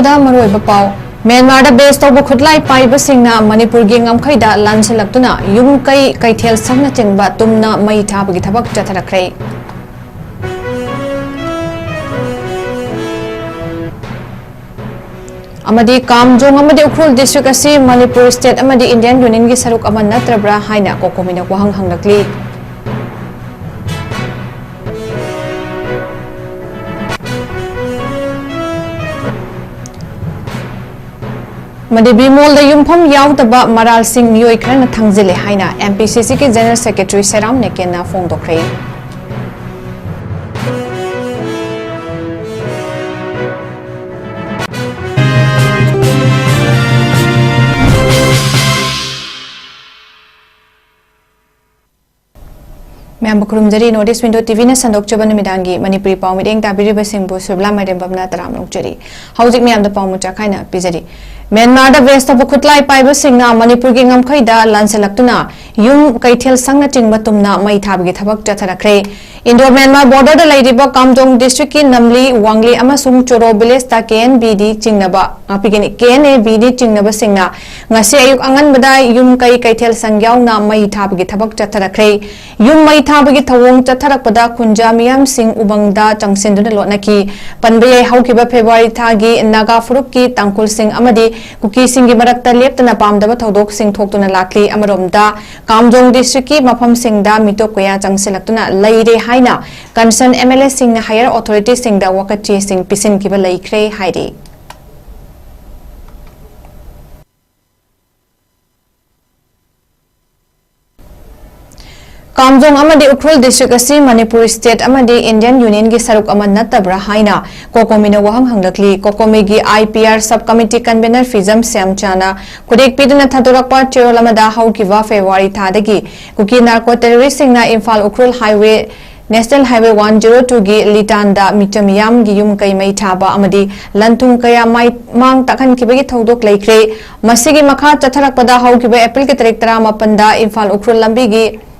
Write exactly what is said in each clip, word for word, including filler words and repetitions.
ꯗ ꯃꯔꯨꯑꯣꯏꯕ ꯄꯥꯎ꯫ ꯃ꯭ꯌꯥꯟꯃꯥꯔꯗ ꯕꯦꯁ ꯇꯧꯕ ꯈꯨꯠꯂꯥꯏ ꯄꯥꯏꯕꯁꯤꯡꯅ ꯃꯅꯤꯄꯨꯔꯒꯤ ꯉꯝꯈꯩꯗ ꯂꯥꯟꯁꯤꯜꯂꯛꯇꯨꯅ ꯌꯨꯝ ꯀꯩ, ꯀꯩꯊꯦꯜ ꯁꯪꯅꯆꯤꯡꯕ ꯇꯨꯝꯅ ꯃꯩ ꯊꯥꯕꯒꯤ ꯊꯕꯛ ꯆꯠꯊꯔꯛꯈ꯭ꯔꯦ꯫ ꯑꯃꯗꯤ ꯀꯥꯝꯖꯣꯡ ꯑꯃꯗꯤ ꯎꯈ꯭ꯔꯨꯜ ꯗꯤꯁꯇ꯭ꯔꯤꯛ ꯑꯁꯤ ꯃꯅꯤꯄꯨꯔ ꯁ꯭ꯇꯦꯠ ꯑꯃꯗꯤ ꯏꯟꯗꯤꯌꯟ ꯌꯨꯅꯤꯌꯟꯒꯤ ꯁꯔꯨꯛ ꯑꯃ ꯅꯠꯇ꯭ꯔꯕ꯭ꯔꯥ ꯍꯥꯏꯅ ꯀꯣꯀꯣꯃꯤꯅ ꯋꯥꯍꯪ ꯍꯪꯂꯛꯂꯤ꯫ ꯑꯃꯗꯤ ꯕꯤꯃꯣꯜꯗ ꯌꯨꯝꯐꯝ ꯌꯥꯎꯗꯕ ꯃꯔꯥꯜꯁꯤꯡ ꯃꯤꯑꯣꯏ ꯈꯔꯅ ꯊꯥꯡꯖꯤꯜꯂꯦ ꯍꯥꯏꯅ ꯑꯦꯝ ꯄꯤ ꯁꯤ ꯁꯤꯒꯤ ꯖꯦꯅꯔꯦꯜ ꯁꯦꯀ꯭ꯔꯦꯇꯔꯤ ꯁꯦꯔꯥꯝ ꯅꯦꯀꯦꯟꯅ ꯐꯣꯡꯗꯣꯛꯈ꯭ꯔꯦ꯫ ꯃꯌꯥꯝꯕꯨ ꯈꯨꯔꯨꯝꯖꯔꯤ꯫ North East Window ꯇꯤ ꯚꯤꯅ ꯁꯟꯗꯣꯛꯆꯕ ꯅꯨꯃꯤꯗꯥꯡꯒꯤ ꯃꯅꯤꯄꯨꯔꯤ ꯄꯥꯎ ꯃꯤꯠꯌꯦꯡ ꯇꯥꯕꯤꯔꯤꯕꯁꯤꯡꯕꯨ ꯁꯨꯔꯕꯤꯂꯥ ꯃꯥꯏꯔꯦꯝꯕꯝꯅ ꯇꯔꯥꯝꯅ ꯑꯣꯛꯆꯔꯤ꯫ ꯍꯧꯖꯤꯛ ꯃꯌꯥꯝꯗ ꯄꯥꯎ ꯃꯆꯥ ꯈꯥꯏꯅ ꯄꯤꯖꯔꯤ꯫ ꯃ꯭ꯌꯥꯟꯃꯥꯔꯗ ꯕꯦꯁ ꯇꯧꯕ ꯈꯨꯠꯂꯥꯏ ꯄꯥꯏꯕꯁꯤꯡꯅ ꯃꯅꯤꯄꯨꯔꯒꯤ ꯉꯝꯈꯩꯗ ꯂꯥꯟꯁꯤꯜꯂꯛꯇꯨꯅ ꯌꯨꯝ ꯀꯩꯊꯦꯜ ꯁꯪꯅꯆꯤꯡꯕ ꯇꯨꯝꯅ ꯃꯩ ꯊꯥꯕꯒꯤ ꯊꯕꯛ ꯆꯠꯊꯔꯛꯈ꯭ꯔꯦ꯫ ꯏꯟꯗꯣ ꯃ꯭ꯌꯥꯟꯃꯥꯔ ꯕꯣꯔꯗꯔꯗ ꯂꯩꯔꯤꯕ ꯀꯥꯝꯖꯣꯡ ꯗꯤꯁꯇ꯭ꯔꯤꯛꯀꯤ ꯅꯝꯂꯤ, ꯋꯥꯡꯂꯤ ꯑꯃꯁꯨꯡ ꯆꯣꯔꯣ ꯚꯤꯂꯦꯖꯇ ꯀꯦ ꯑꯦꯟ ꯕꯤ ꯗꯤ ꯆꯤꯡꯅꯕ, ꯉꯥꯛꯄꯤꯒꯅꯤ, ꯀꯦ ꯑꯦꯟ ꯑꯦ ꯕꯤ ꯗꯤ ꯆꯤꯡꯅꯕꯁꯤꯡꯅ ꯉꯁꯤ ꯑꯌꯨꯛ ꯑꯉꯟꯕꯗ ꯌꯨꯝ ꯀꯩ, ꯀꯩꯊꯦꯜ ꯁꯪ ꯌꯥꯎꯅ ꯃꯩ ꯊꯥꯕꯒꯤ ꯊꯕꯛ ꯆꯠꯊꯔꯛꯈ꯭ꯔꯦ꯫ ꯌꯨꯝ ꯃꯩ ꯊꯥꯕꯒꯤ ꯊꯧꯑꯣꯡ ꯆꯠꯊꯔꯛꯄꯗ ꯈꯨꯟꯖꯥ ꯃꯤꯌꯥꯝꯁꯤꯡ ꯎꯃꯪꯗ ꯆꯪꯁꯤꯟꯗꯨꯅ ꯂꯣꯠꯅꯈꯤ꯫ ꯄꯟꯕ ꯌꯥꯏ, ꯍꯧꯈꯤꯕ ꯐꯦꯕ꯭ꯔꯨꯋꯥꯔꯤ ꯊꯥꯒꯤ ꯅꯥꯒꯥ ꯐꯨꯔꯨꯞꯀꯤ ꯇꯥꯡꯈꯨꯜꯁꯤꯡ ꯑꯃꯗꯤ ꯀꯨꯀꯤꯁꯤꯡꯒꯤ ꯃꯔꯛꯇ ꯂꯦꯞꯇꯅ ꯄꯥꯝꯗꯕ ꯊꯧꯗꯣꯛꯁꯤꯡ ꯊꯣꯛꯇꯨꯅ ꯂꯥꯛꯂꯤ꯫ ꯑꯃꯔꯣꯝꯗ, ꯀꯥꯝꯖꯣꯡ ꯗꯤꯁꯇ꯭ꯔꯤꯛꯀꯤ ꯃꯐꯝꯁꯤꯡꯗ ꯃꯤꯇꯣꯞ ꯀꯌꯥ ꯆꯪꯁꯤꯜꯂꯛꯇꯨꯅ ꯂꯩꯔꯦ ꯍꯥꯏꯅ ꯀꯟꯁꯔꯟ ꯑꯦꯝ ꯑꯦꯜ ꯑꯦꯁꯤꯡꯅ ꯍꯥꯌꯔ ꯑꯣꯊꯣꯔꯤꯇꯤꯁꯤꯡꯗ ꯋꯥꯀꯠꯆꯦꯁꯤꯡ ꯄꯤꯁꯤꯟꯈꯤꯕ ꯂꯩꯈ꯭ꯔꯦ ꯍꯥꯏꯔꯤ꯫ ꯀꯥꯝꯖꯣꯡ ꯑꯃꯗꯤ ꯎꯈ꯭ꯔꯨꯜ ꯗꯤꯁꯇ꯭ꯔꯤꯛ ꯑꯁꯤ ꯃꯅꯤꯄꯨꯔ ꯁ꯭ꯇꯦꯠ ꯑꯃꯗꯤ ꯏꯟꯗꯤꯌꯟ ꯌꯨꯅꯤꯌꯟꯒꯤ ꯁꯔꯨꯛ ꯑꯃ ꯅꯠꯇꯕ꯭ꯔꯥ ꯍꯥꯏꯅ ꯀꯣꯀꯣꯃꯤꯅ ꯋꯥꯍꯪ ꯍꯪꯂꯛꯂꯤ꯫ ꯀꯣꯀꯣꯃꯤꯒꯤ I P R sub committee convenor Phijam ꯁ꯭ꯌꯥꯝꯆꯥꯅ ꯈꯨꯗꯦꯛ ꯄꯤꯗꯨꯅ ꯊꯥꯗꯣꯔꯛꯄ ꯆꯦꯔꯣꯜ ꯑꯃꯗ ꯍꯧꯈꯤꯕ ꯐꯦꯕ꯭ꯔꯨꯋꯥꯔꯤ ꯊꯥꯗꯒꯤ ꯀꯨꯀꯤ ꯅꯥꯔꯀꯣ ꯇꯦꯔꯣꯔꯤꯁꯁꯤꯡꯅ Imphal Ukhrul highway, national highway one zero ꯇꯨꯒꯤ ꯂꯤꯇꯥꯟꯗ ꯃꯤꯆꯝ ꯃꯤꯌꯥꯝꯒꯤ ꯌꯨꯝ ꯀꯩ ꯃꯩ ꯊꯥꯕ ꯑꯃꯗꯤ ꯂꯟ ꯊꯨꯝ ꯀꯌꯥ ꯃꯥꯏ, ꯃꯥꯡ ꯇꯥꯛꯍꯟꯈꯤꯕꯒꯤ ꯊꯧꯗꯣꯛ ꯂꯩꯈ꯭ꯔꯦ꯫ ꯃꯁꯤꯒꯤ ꯃꯈꯥ ꯆꯠꯊꯔꯛꯄꯗ ꯍꯧꯈꯤꯕ ꯑꯦꯄ꯭ꯔꯤꯜꯒꯤ ꯇꯥꯔꯤꯛ ꯇꯔꯥꯃꯥꯄꯟꯗ ꯏꯝꯐꯥꯜ ꯎꯈ꯭ꯔꯨꯜ ꯂꯝꯕꯤꯒꯤ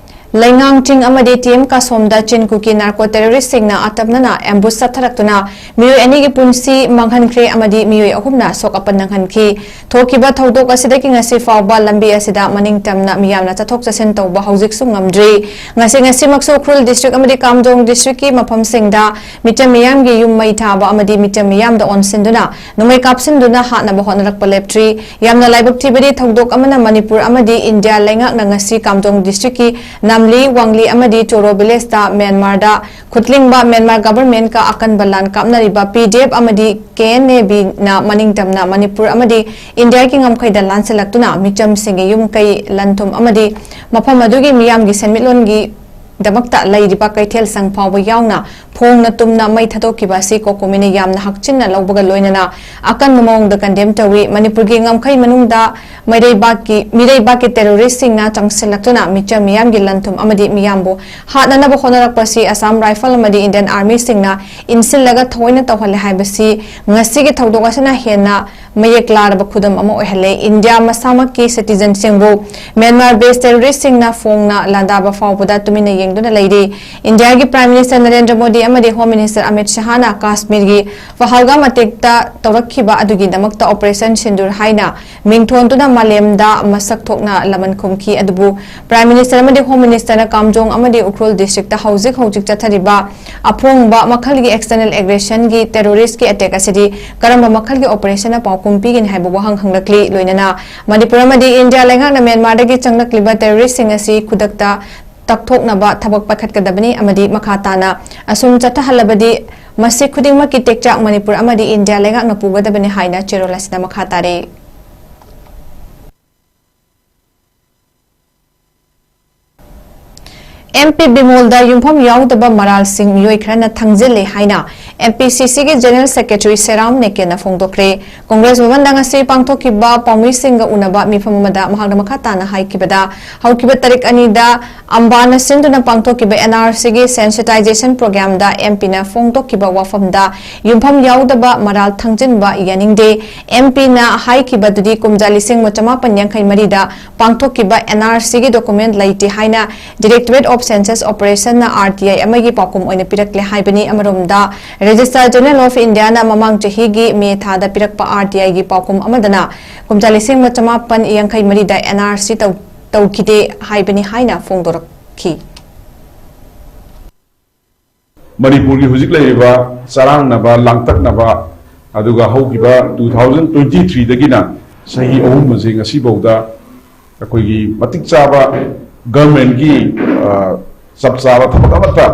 ꯂꯩꯉꯥꯡ ꯆꯤꯡ ꯑꯃꯗꯤ ꯇꯤ ꯑꯦꯝ ꯀꯥꯁꯣꯝꯗ ꯆꯤꯟ ꯀꯨꯀꯤ ꯅꯥꯔꯀꯣ ꯇꯦꯔꯣꯔꯤꯁꯁꯤꯡꯅ ꯑꯇꯞꯅꯅ ꯑꯦꯝꯕꯨꯁ ꯆꯠꯊꯔꯛꯇꯨꯅ ꯃꯤꯑꯣꯏ ꯑꯅꯤꯒꯤ ꯄꯨꯟꯁꯤ ꯃꯥꯡꯍꯟꯈ꯭ꯔꯦ ꯑꯃꯗꯤ ꯃꯤꯑꯣꯏ ꯑꯍꯨꯝꯅ ꯑꯁꯣꯛ ꯑꯄꯟ ꯅꯪꯍꯟꯈꯤ꯫ ꯊꯣꯛꯈꯤꯕ ꯊꯧꯗꯣꯛ ꯑꯁꯤꯗꯒꯤ ꯉꯁꯤ ꯐꯥꯎꯕ ꯂꯝꯕꯤ ꯑꯁꯤꯗ ꯃꯅꯤꯡ ꯇꯝꯅ ꯃꯤꯌꯥꯝꯅ ꯆꯠꯊꯣꯛ ꯆꯠꯁꯤꯟ ꯇꯧꯕ ꯍꯧꯖꯤꯛꯁꯨ ꯉꯝꯗ꯭ꯔꯤ꯫ ꯉꯁꯤ, ꯉꯁꯤꯃꯛꯁꯨ ꯎꯈ꯭ꯔꯨꯜ ꯗꯤꯁꯇ꯭ꯔꯤꯛ ꯑꯃꯗꯤ ꯀꯥꯝꯖꯣꯡ ꯗꯤꯁꯇ꯭ꯔꯤꯛꯀꯤ ꯃꯐꯝꯁꯤꯡꯗ ꯃꯤꯆꯝ ꯃꯤꯌꯥꯝꯒꯤ ꯌꯨꯝ ꯃꯩ ꯊꯥꯕ ꯑꯃꯗꯤ ꯃꯤꯆꯝ ꯃꯤꯌꯥꯝꯗ ꯑꯣꯟꯁꯤꯟꯗꯨꯅ ꯅꯣꯡꯃꯩ ꯀꯥꯞꯁꯤꯟꯗꯨꯅ ꯍꯥꯠꯅꯕ ꯍꯣꯠꯅꯔꯛꯄ ꯂꯦꯞꯇ꯭ꯔꯤ꯫ ꯌꯥꯝꯅ ꯂꯥꯏꯕꯛ ꯊꯤꯕꯗꯤ, ꯊꯧꯗꯣꯛ ꯑꯃꯅ ꯃꯅꯤꯄꯨꯔ ꯑꯃꯗꯤ ꯏꯟꯗꯤꯌꯥ ꯂꯩꯉꯥꯛꯅ ꯉꯁꯤ ꯀꯥꯝꯖꯣꯡ ꯗꯤꯁꯇ꯭ꯔꯤꯛꯀꯤ ꯅꯥꯝꯂꯤ, ꯋꯥꯡꯂꯤ ꯑꯃꯗꯤ ꯆꯣꯔꯣ ꯚꯤꯂꯦꯖꯇ ꯃ꯭ꯌꯥꯟꯃꯥꯔꯗ ꯈꯨꯠꯂꯤꯡꯕ ꯃ꯭ꯌꯥꯟꯃꯥꯔ ꯒꯚꯔꯟꯃꯦꯟꯠꯀ ꯑꯀꯟꯕ ꯂꯥꯟ ꯀꯥꯞꯅꯔꯤꯕ ꯄꯤ ꯗꯤ ꯑꯦꯐ ꯑꯃꯗꯤ ꯀꯦ ꯑꯦꯟ ꯑꯦ ꯕꯤꯅ ꯃꯅꯤꯡ ꯇꯝꯅ ꯃꯅꯤꯄꯨꯔ ꯑꯃꯗꯤ ꯏꯟꯗꯤꯌꯥꯒꯤ ꯉꯝꯈꯩꯗ ꯂꯥꯟꯁꯤꯜꯂꯛꯇꯨꯅ ꯃꯤꯆꯝꯁꯤꯡꯒꯤ ꯌꯨꯝ ꯀꯩ, ꯂꯟ ꯊꯨꯝ ꯑꯃꯗꯤ ꯃꯐꯝ ꯑꯗꯨꯒꯤ ꯃꯤꯌꯥꯝꯒꯤ ꯁꯦꯟꯃꯤꯠꯂꯣꯟꯒꯤ ꯗꯃꯛꯇ ꯂꯩꯔꯤꯕ ꯀꯩꯊꯦꯜ ꯁꯪ ꯐꯥꯎꯕ ꯌꯥꯎꯅ ꯐꯣꯡꯅ ꯇꯨꯝꯅ ꯃꯩ ꯊꯥꯗꯣꯛꯈꯤꯕ ꯑꯁꯤ ꯀꯣꯀꯣꯃꯤꯅ ꯌꯥꯝꯅ ꯍꯛꯆꯤꯟꯅ ꯂꯧꯕꯒ ꯂꯣꯏꯅꯅ ꯑꯀꯟꯕ ꯃꯑꯣꯡꯗ ꯀꯟꯗꯦꯝ ꯇꯧꯏ꯫ ꯃꯅꯤꯄꯨꯔꯒꯤ ꯉꯝꯈꯩ ꯃꯅꯨꯡꯗ ꯃꯤꯔꯩꯕꯥꯛꯀꯤ, ꯃꯤꯔꯩꯕꯥꯛꯀꯤ ꯇꯦꯔꯣꯔꯤꯁꯁꯤꯡꯅ ꯆꯪꯁꯤꯜꯂꯛꯇꯨꯅ ꯃꯤꯆꯝ ꯃꯤꯌꯥꯝꯒꯤ ꯂꯟ ꯊꯨꯝ ꯑꯃꯗꯤ ꯃꯤꯌꯥꯝꯕꯨ ꯍꯥꯠꯅꯅꯕ ꯍꯣꯠꯅꯔꯛꯄꯁꯤ ꯑꯁꯥꯝ ꯔꯥꯏꯐꯜ ꯑꯃꯗꯤ ꯏꯟꯗꯤꯌꯟ ꯑꯥꯔꯃꯤꯁꯤꯡꯅ ꯏꯟꯁꯤꯜꯂꯒ ꯊꯑꯣꯏꯅ ꯇꯧꯍꯜꯂꯦ ꯍꯥꯏꯕꯁꯤ ꯉꯁꯤꯒꯤ ꯊꯧꯗꯣꯛ ꯑꯁꯤꯅ ꯍꯦꯟꯅ ꯃꯌꯦꯛ ꯂꯥꯔꯕ ꯈꯨꯗꯝ ꯑꯃ ꯑꯣꯏꯍꯜꯂꯦ꯫ ꯏꯟꯗꯤꯌꯥ ꯃꯁꯥꯃꯛꯀꯤ ꯁꯤꯇꯤꯖꯟꯁꯤꯡꯕꯨ ꯃ꯭ꯌꯥꯟꯃꯥꯔ ꯕꯦꯁ ꯇꯦꯔꯣꯔꯤꯁꯁꯤꯡꯅ ꯐꯣꯡꯅ ꯂꯥꯟꯗꯥꯕ ꯐꯥꯎꯕꯗ ꯇꯨꯃꯤꯟꯅ ꯌꯦꯡꯗꯨꯅ ꯂꯩꯔꯤ꯫ ꯏꯟꯗꯤꯌꯥꯒꯤ ꯄ꯭ꯔꯥꯏꯝ ꯃꯤꯅꯤꯁꯇꯔ ꯅꯔꯦꯟꯗ꯭ꯔ ꯃꯣꯗꯤ ꯑꯃꯗꯤ ꯍꯣꯝ ꯃꯤꯅꯤꯁꯇꯔ ꯑꯃꯤꯠ ꯁꯍꯥꯅ ꯀꯥꯁꯃꯤꯔꯒꯤ ꯄꯍꯜꯒꯥꯝ ꯑꯦꯇꯦꯛꯇ ꯇꯧꯔꯛꯈꯤꯕ ꯑꯗꯨꯒꯤꯗꯃꯛꯇ ꯑꯣꯄꯔꯦꯁꯟ ꯁꯤꯟꯗꯨꯔ ꯍꯥꯏꯅ ꯃꯤꯡꯊꯣꯟꯗꯨꯅ ꯃꯥꯂꯦꯝꯗ ꯃꯁꯛ ꯊꯣꯛꯅ ꯂꯃꯟ ꯈꯨꯝꯈꯤ꯫ ꯑꯗꯨꯕꯨ ꯄ꯭ꯔꯥꯏꯝ ꯃꯤꯅꯤꯁꯇꯔ ꯑꯃꯗꯤ ꯍꯣꯝ ꯃꯤꯅꯤꯁꯇꯔꯅ ꯀꯥꯝꯖꯣꯡ ꯑꯃꯗꯤ ꯎꯈ꯭ꯔꯨꯜ ꯗꯤꯁꯇ꯭ꯔꯤꯛꯇ ꯍꯧꯖꯤꯛ ꯍꯧꯖꯤꯛ ꯆꯠꯊꯔꯤꯕ ꯑꯐꯣꯡꯕ ꯃꯈꯜꯒꯤ ꯑꯦꯛꯁꯇꯔꯅꯦꯜ ꯑꯦꯒ꯭ꯔꯦꯁꯟꯒꯤ ꯇꯦꯔꯣꯔꯤꯁꯀꯤ ꯑꯦꯇꯦꯛ ꯑꯁꯤꯗꯤ ꯀꯔꯝꯕ ꯃꯈꯜꯒꯤ ꯑꯣꯄꯔꯦꯁꯟꯅ ꯄꯥꯎꯈꯨꯝ ꯄꯤꯒꯅꯤ ꯍꯥꯏꯕ ꯋꯥꯍꯪ ꯍꯪꯂꯛꯂꯤ꯫ ꯂꯣꯏꯅꯅ ꯃꯅꯤꯄꯨꯔ ꯑꯃꯗꯤ ꯏꯟꯗꯤꯌꯥ ꯂꯩꯉꯥꯛꯅ ꯃ꯭ꯌꯥꯟꯃꯥꯔꯗꯒꯤ ꯆꯪꯂꯛꯂꯤꯕ ꯇꯦꯔꯣꯔꯤꯁꯁꯤꯡ ꯑꯁꯤ ꯈꯨꯗꯛꯇ ꯇꯛꯊꯣꯛꯅꯕ ꯊꯕꯛ ꯄꯥꯏꯈꯠꯀꯗꯕꯅꯤ ꯑꯃꯗꯤ ꯃꯈꯥ ꯇꯥꯅ ꯑꯁꯨꯝ ꯆꯠꯊꯍꯜꯂꯕꯗꯤ ꯃꯁꯤ ꯈꯨꯗꯤꯡꯃꯛꯀꯤ ꯇꯦꯛꯆꯥꯛ ꯃꯅꯤꯄꯨꯔ ꯑꯃꯗꯤ ꯏꯟꯗꯤꯌꯥ ꯂꯩꯉꯥꯛꯅ ꯄꯨꯒꯗꯕꯅꯤ ꯍꯥꯏꯅ ꯆꯦꯔꯣꯜ ꯑꯁꯤꯅ ꯃꯈꯥ ꯇꯥꯔꯦ꯫ ꯑꯦꯝ ꯄꯤ ꯕꯤꯃꯣꯜꯗ ꯌꯨꯝꯐꯝ ꯌꯥꯎꯗꯕ ꯃꯔꯥꯜꯁꯤꯡ ꯃꯤꯑꯣꯏ ꯈꯔꯅ ꯊꯪꯖꯤꯜꯂꯦ ꯍꯥꯏꯅ ꯑꯦꯝ ꯄꯤ ꯁꯤ ꯁꯤꯒꯤ ꯖꯦꯅꯔꯦꯜ ꯁꯦꯀ꯭ꯔꯦꯇꯔꯤ ꯁꯦꯔꯥꯝ ꯅꯦꯀꯦꯅ ꯐꯣꯡꯗꯣꯛꯈ꯭ꯔꯦ꯫ ꯀꯣꯡꯒ꯭ꯔꯦꯁ ꯚꯕꯟꯗ ꯉꯁꯤ ꯄꯥꯡꯊꯣꯛꯈꯤꯕ ꯄꯥꯎꯃꯤꯁꯤꯡꯒ ꯎꯅꯕ ꯃꯤꯐꯝ ꯑꯃꯗ ꯃꯍꯥꯛꯅ ꯃꯈꯥ ꯇꯥꯅ ꯍꯥꯏꯈꯤꯕꯗ, ꯍꯧꯈꯤꯕ ꯇꯥꯔꯤꯛ ꯑꯅꯤꯗ ꯑꯝꯕꯥꯅ ꯁꯤꯟꯗꯨꯅ ꯄꯥꯡꯊꯣꯛꯈꯤꯕ ꯑꯦꯟ ꯑꯥꯔ ꯁꯤꯒꯤ sensitization programꯗ ꯑꯦꯝ ꯄꯤꯅ ꯐꯣꯡꯗꯣꯛꯈꯤꯕ ꯋꯥꯐꯝꯗ ꯌꯨꯝꯐꯝ ꯌꯥꯎꯗꯕ ꯃꯔꯥꯜ ꯊꯪꯖꯤꯟꯕ ꯌꯥꯅꯤꯡꯗꯦ꯫ ꯑꯦꯝ ꯄꯤꯅ ꯍꯥꯏꯈꯤꯕꯗꯨꯗꯤ ꯀꯨꯝꯖꯥ ꯂꯤꯁꯤꯡ ꯑꯃ ꯆꯃꯥꯄꯟ ꯌꯥꯡꯈꯩ ꯃꯔꯤꯗ ꯄꯥꯡꯊꯣꯛꯈꯤꯕ ꯑꯦꯟ ꯑꯥꯔ ꯁꯤꯒꯤ document ꯂꯩꯇꯦ ꯍꯥꯏꯅ Directorate of Census Operationꯅ ꯑꯥꯔ ꯇꯤ ꯑꯥꯏ ꯑꯃꯒꯤ ꯄꯥꯎꯈꯨꯝ ꯑꯣꯏꯅ ꯄꯤꯔꯛꯂꯦ ꯍꯥꯏꯕꯅꯤ꯫ ꯑꯃꯔꯣꯝꯗ, Registrar General of Indiaꯅ ꯃꯃꯥꯡ ꯆꯍꯤꯒꯤ ꯃꯦ ꯊꯥꯗ ꯄꯤꯔꯛꯄ ꯑꯥꯔ ꯇꯤ ꯑꯥꯏꯒꯤ ꯄꯥꯎꯈꯨꯝ ꯑꯃꯗꯅ ꯀꯨꯝꯖꯥ ꯂꯤꯁꯤꯡ ꯑꯃ ꯆꯃꯥꯄꯟ ꯌꯥꯡꯈꯩ ꯃꯔꯤꯗ ꯑꯦꯟ ꯑꯥꯔ ꯁꯤ ꯇꯧ-, ꯇꯧꯈꯤꯗꯦ ꯍꯥꯏꯕꯅꯤ ꯍꯥꯏꯅ ꯐꯣꯡꯗꯣꯔꯛꯈꯤ꯫ ꯃꯅꯤꯄꯨꯔꯒꯤ ꯍꯧꯖꯤꯛ ꯂꯩꯔꯤꯕ ꯆꯔꯥꯡꯅꯕ, ꯂꯥꯡꯇꯛꯅꯕ, ꯑꯗꯨꯒ ꯍꯧꯈꯤꯕ two thousand twenty threeꯗꯒꯤꯅ ꯆꯍꯤ ꯑꯍꯨꯝ ꯑꯁꯤ ꯉꯁꯤꯐꯥꯎꯗ ꯑꯩꯈꯣꯏꯒꯤ ꯃꯇꯤꯛ ꯆꯥꯕ governmentꯀꯤ, ꯑ, ꯆꯞ ꯆꯥꯕ ꯊꯕꯛ ꯑꯃꯠꯇ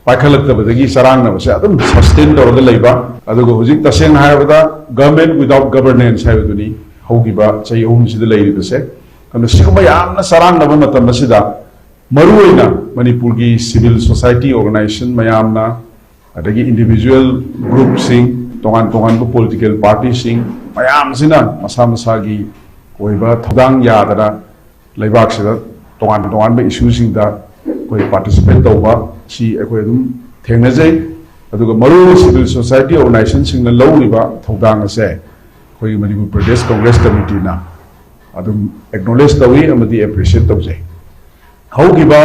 ꯄꯥꯏꯈꯠꯂꯛꯇꯕꯗꯒꯤ ꯆꯔꯥꯡꯅꯕꯁꯦ ꯑꯗꯨꯝ sustain ꯇꯧꯔꯒ ꯂꯩꯕ, ꯑꯗꯨꯒ ꯍꯧꯖꯤꯛ ꯇꯁꯦꯡꯅ ꯍꯥꯏꯔꯕꯗ government without governance ꯍꯥꯏꯕꯗꯨꯅꯤ ꯍꯧꯈꯤꯕ ꯆꯍꯤ ꯑꯍꯨꯝꯁꯤꯗ ꯂꯩꯔꯤꯕꯁꯦ꯫ ꯑꯗꯨꯅ ꯁꯤꯒꯨꯝꯕ ꯌꯥꯝꯅ ꯆꯔꯥꯡꯅꯕ ꯃꯇꯝ ꯑꯁꯤꯗ ꯃꯔꯨꯑꯣꯏꯅ ꯃꯅꯤꯄꯨꯔꯒꯤ civil society organisation ꯃꯌꯥꯝꯅ, ꯑꯗꯒꯤ individual groupꯁꯤꯡ, ꯇꯣꯉꯥꯟ ꯇꯣꯉꯥꯟꯕ political partyꯁꯤꯡ ꯃꯌꯥꯝꯁꯤꯅ ꯃꯁꯥ ꯃꯁꯥꯒꯤ ꯑꯣꯏꯕ ꯊꯧꯗꯥꯡ ꯌꯥꯗꯅ ꯂꯩꯕꯥꯛꯁꯤꯗ ꯇꯣꯉꯥꯟ ꯇꯣꯉꯥꯟꯕ issueꯁꯤꯡꯗ ꯑꯩꯈꯣꯏ participate ꯇꯧꯕ ꯁꯤ ꯑꯩꯈꯣꯏ ꯑꯗꯨꯝ ꯊꯦꯡꯅꯖꯩ꯫ ꯑꯗꯨꯒ ꯃꯔꯨꯑꯣꯏꯅ civil society organisationꯁꯤꯡꯅ ꯂꯧꯔꯤꯕ ꯊꯧꯗꯥꯡ ꯑꯁꯦ ꯑꯩꯈꯣꯏꯒꯤ ꯃꯅꯤꯄꯨꯔ ꯄ꯭ꯔꯗꯦꯁ ꯀꯪꯒ꯭ꯔꯦꯁ ꯀꯃꯤꯇꯤꯅ ꯑꯗꯨꯝ acknowledge ꯇꯧꯏ ꯑꯃꯗꯤ appreciate ꯇꯧꯖꯩ꯫ ꯍꯧꯈꯤꯕ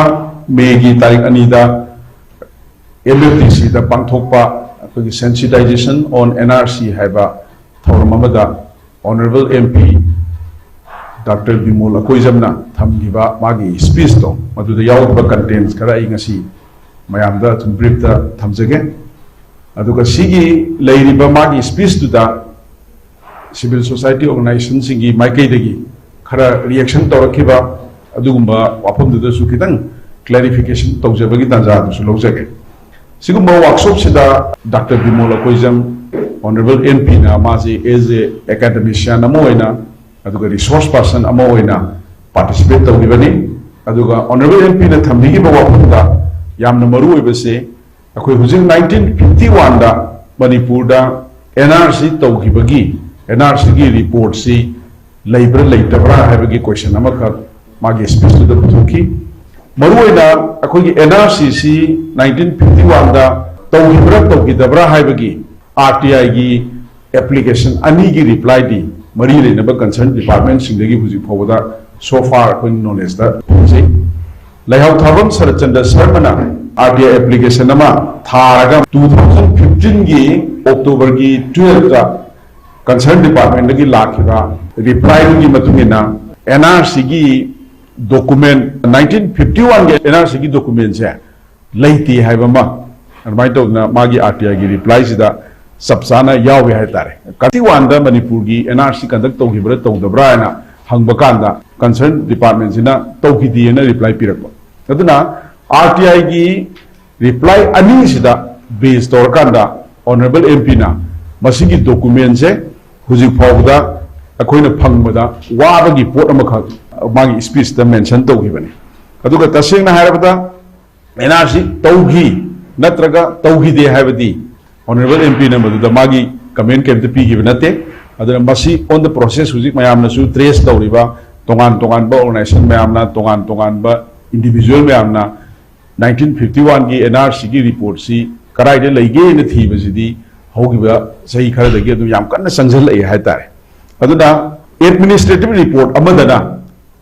ꯃꯦꯒꯤ ꯇꯥꯔꯤꯛ ꯑꯅꯤꯗ ꯑꯦꯝ ꯑꯦꯐ ꯗꯤ ꯁꯤꯗ ꯄꯥꯡꯊꯣꯛꯄ ꯑꯩꯈꯣꯏꯒꯤ sensitization on N R C ꯍꯥꯏꯕ ꯊꯧꯔꯝ ꯑꯃꯗ Honourable M P Doctor Bimol ꯑꯀꯣꯏꯖꯝꯅ ꯊꯝꯈꯤꯕ ꯃꯥꯒꯤ speechꯇꯣ, ꯃꯗꯨꯗ ꯌꯥꯎꯈꯤꯕ contents ꯈꯔ ꯑꯩ ꯉꯁꯤ ꯃꯌꯥꯝꯗ ꯑꯗꯨꯝ briefꯇ ꯊꯝꯖꯒꯦ꯫ ꯑꯗꯨꯒ ꯁꯤꯒꯤ ꯂꯩꯔꯤꯕ ꯃꯥꯒꯤ speechꯇꯨꯗ civil society organisationꯁꯤꯡꯒꯤ ꯃꯥꯏꯀꯩꯗꯒꯤ ꯈꯔ reaction ꯇꯧꯔꯛꯈꯤꯕ ꯑꯗꯨꯒꯨꯝꯕ ꯋꯥꯐꯝꯗꯨꯗꯁꯨ ꯈꯤꯇꯪ clarification ꯇꯧꯖꯕꯒꯤ ꯇꯥꯟꯖꯥꯗꯨꯁꯨ ꯂꯧꯖꯒꯦ꯫ ꯁꯤꯒꯨꯝꯕ workshopꯁꯤꯗ Doctor Bimol Akoijam, Honourable M Pꯅ ꯃꯥꯁꯤ as a academician ꯑꯃ ꯑꯣꯏꯅ ꯑꯗꯨꯒ resource person ꯑꯃ ꯑꯣꯏꯅ participate ꯇꯧꯈꯤꯕꯅꯤ꯫ ꯑꯗꯨꯒ Honourable M P ꯅ ꯊꯝꯕꯤꯈꯤꯕ ꯋꯥꯐꯝꯗ ꯌꯥꯝꯅ ꯃꯔꯨ ꯑꯣꯏꯕꯁꯦ, ꯑꯩꯈꯣꯏ ꯍꯧꯖꯤꯛ nineteen fifty one ꯗ ꯃꯅꯤꯄꯨꯔꯗ N R C ꯇꯧꯈꯤꯕꯒꯤ, N R C ꯒꯤ report ꯁꯤ ꯂꯩꯕ꯭ꯔꯥ ꯂꯩꯇꯕ꯭ꯔꯥ ꯍꯥꯏꯕꯒꯤ question ꯑꯃꯈꯛ ꯃꯥꯒꯤ speech ꯇꯨꯗ ꯄꯨꯊꯣꯛꯈꯤ꯫ ꯃꯔꯨꯑꯣꯏꯅ ꯑꯩꯈꯣꯏꯒꯤ N R C ꯁꯤ nineteen fifty one ꯗ ꯇꯧꯈꯤꯕ꯭ꯔꯥ ꯇꯧꯈꯤꯗꯕ꯭ꯔꯥ ꯍꯥꯏꯕꯒꯤ R T I ꯒꯤ application ꯑꯅꯤꯒꯤ reply ꯗꯤ ꯃꯔꯤ ꯂꯩꯅꯕ concern department ꯁꯤꯡꯗꯒꯤ ꯍꯧꯖꯤꯛ ꯐꯥꯎꯕꯗ so far ꯑꯩꯈꯣꯏ knowledge ꯗ ꯐꯪꯖꯩ꯫ ꯂꯩꯍꯥꯎ ꯊꯥꯕꯝ Saratchandra ꯁꯔꯃꯅ R T I application ꯑꯃ ꯊꯥꯔꯒ two thousand fifteen ꯒꯤ October ꯒꯤ twelve ꯇ concern department ꯗꯒꯤ ꯂꯥꯛꯈꯤꯕ reply ꯗꯨꯒꯤ ꯃꯇꯨꯡ ꯏꯟꯅ N R C ꯒꯤ document, nineteen fifty one ꯒꯤ N R C ꯒꯤ document ꯁꯦ ꯂꯩꯇꯦ ꯍꯥꯏꯕ ꯑꯃ, ꯑꯗꯨꯃꯥꯏꯅ ꯇꯧꯗꯅ ꯃꯥꯒꯤ R T I ꯒꯤ reply ꯁꯤꯗ ꯆꯞ ꯆꯥꯅ ꯌꯥꯎꯏ ꯍꯥꯏꯇꯥꯔꯦ꯫ Fifty one ꯗ ꯃꯅꯤꯄꯨꯔꯒꯤ N R C conduct ꯇꯧꯈꯤꯕ꯭ꯔꯥ ꯇꯧꯗꯕ꯭ꯔꯥ ꯍꯥꯏꯅ ꯍꯪꯕ ꯀꯥꯟꯗ concern department ꯁꯤꯅ ꯇꯧꯈꯤꯗꯦꯅ reply ꯄꯤꯔꯛꯄ꯫ ꯑꯗꯨꯅ R T I ꯒꯤ reply ꯑꯅꯤꯁꯤꯗ base ꯇꯧꯔꯀꯥꯟꯗ Honourable M P ꯅ ꯃꯁꯤꯒꯤ document ꯁꯦ ꯍꯧꯖꯤꯛ ꯐꯥꯎꯕꯗ ꯑꯩꯈꯣꯏꯅ ꯐꯪꯕꯗ ꯋꯥꯕꯒꯤ ꯄꯣꯠ ꯑꯃꯈꯛ ꯃꯥꯒꯤ speech ꯇ mention ꯇꯧꯈꯤꯕꯅꯤ꯫ ꯑꯗꯨꯒ ꯇꯁꯦꯡꯅ ꯍꯥꯏꯔꯕꯗ N R C ꯇꯧꯈꯤ ꯅꯠꯇ꯭ꯔꯒ ꯇꯧꯈꯤꯗꯦ ꯍꯥꯏꯕꯗꯤ Honourable M P ꯅ ꯃꯗꯨꯗ ꯃꯥꯒꯤ comment ꯀꯩꯝꯇ ꯄꯤꯈꯤꯕ ꯅꯠꯇꯦ꯫ ꯑꯗꯨꯅ ꯃꯁꯤ on the process ꯍꯧꯖꯤꯛ ꯃꯌꯥꯝꯅꯁꯨ trace ꯇꯧꯔꯤꯕ ꯇꯣꯉꯥꯟ ꯇꯣꯉꯥꯟꯕ organisation ꯃꯌꯥꯝꯅ ꯇꯣꯉꯥꯟ ꯇꯣꯉꯥꯟꯕ individual ꯃꯌꯥꯝꯅ nineteen fifty one ꯒꯤ N R C ꯒꯤ report ꯁꯤ ꯀꯗꯥꯏꯗ ꯂꯩꯒꯦꯅ ꯊꯤꯕꯁꯤꯗꯤ ꯍꯧꯈꯤꯕ ꯆꯍꯤ ꯈꯔꯗꯒꯤ ꯑꯗꯨꯝ ꯌꯥꯝ ꯀꯟꯅ ꯆꯪꯁꯤꯜꯂꯛꯑꯦ ꯍꯥꯏꯇꯥꯔꯦ꯫ ꯑꯗꯨꯅ administrative report ꯑꯃꯗꯅ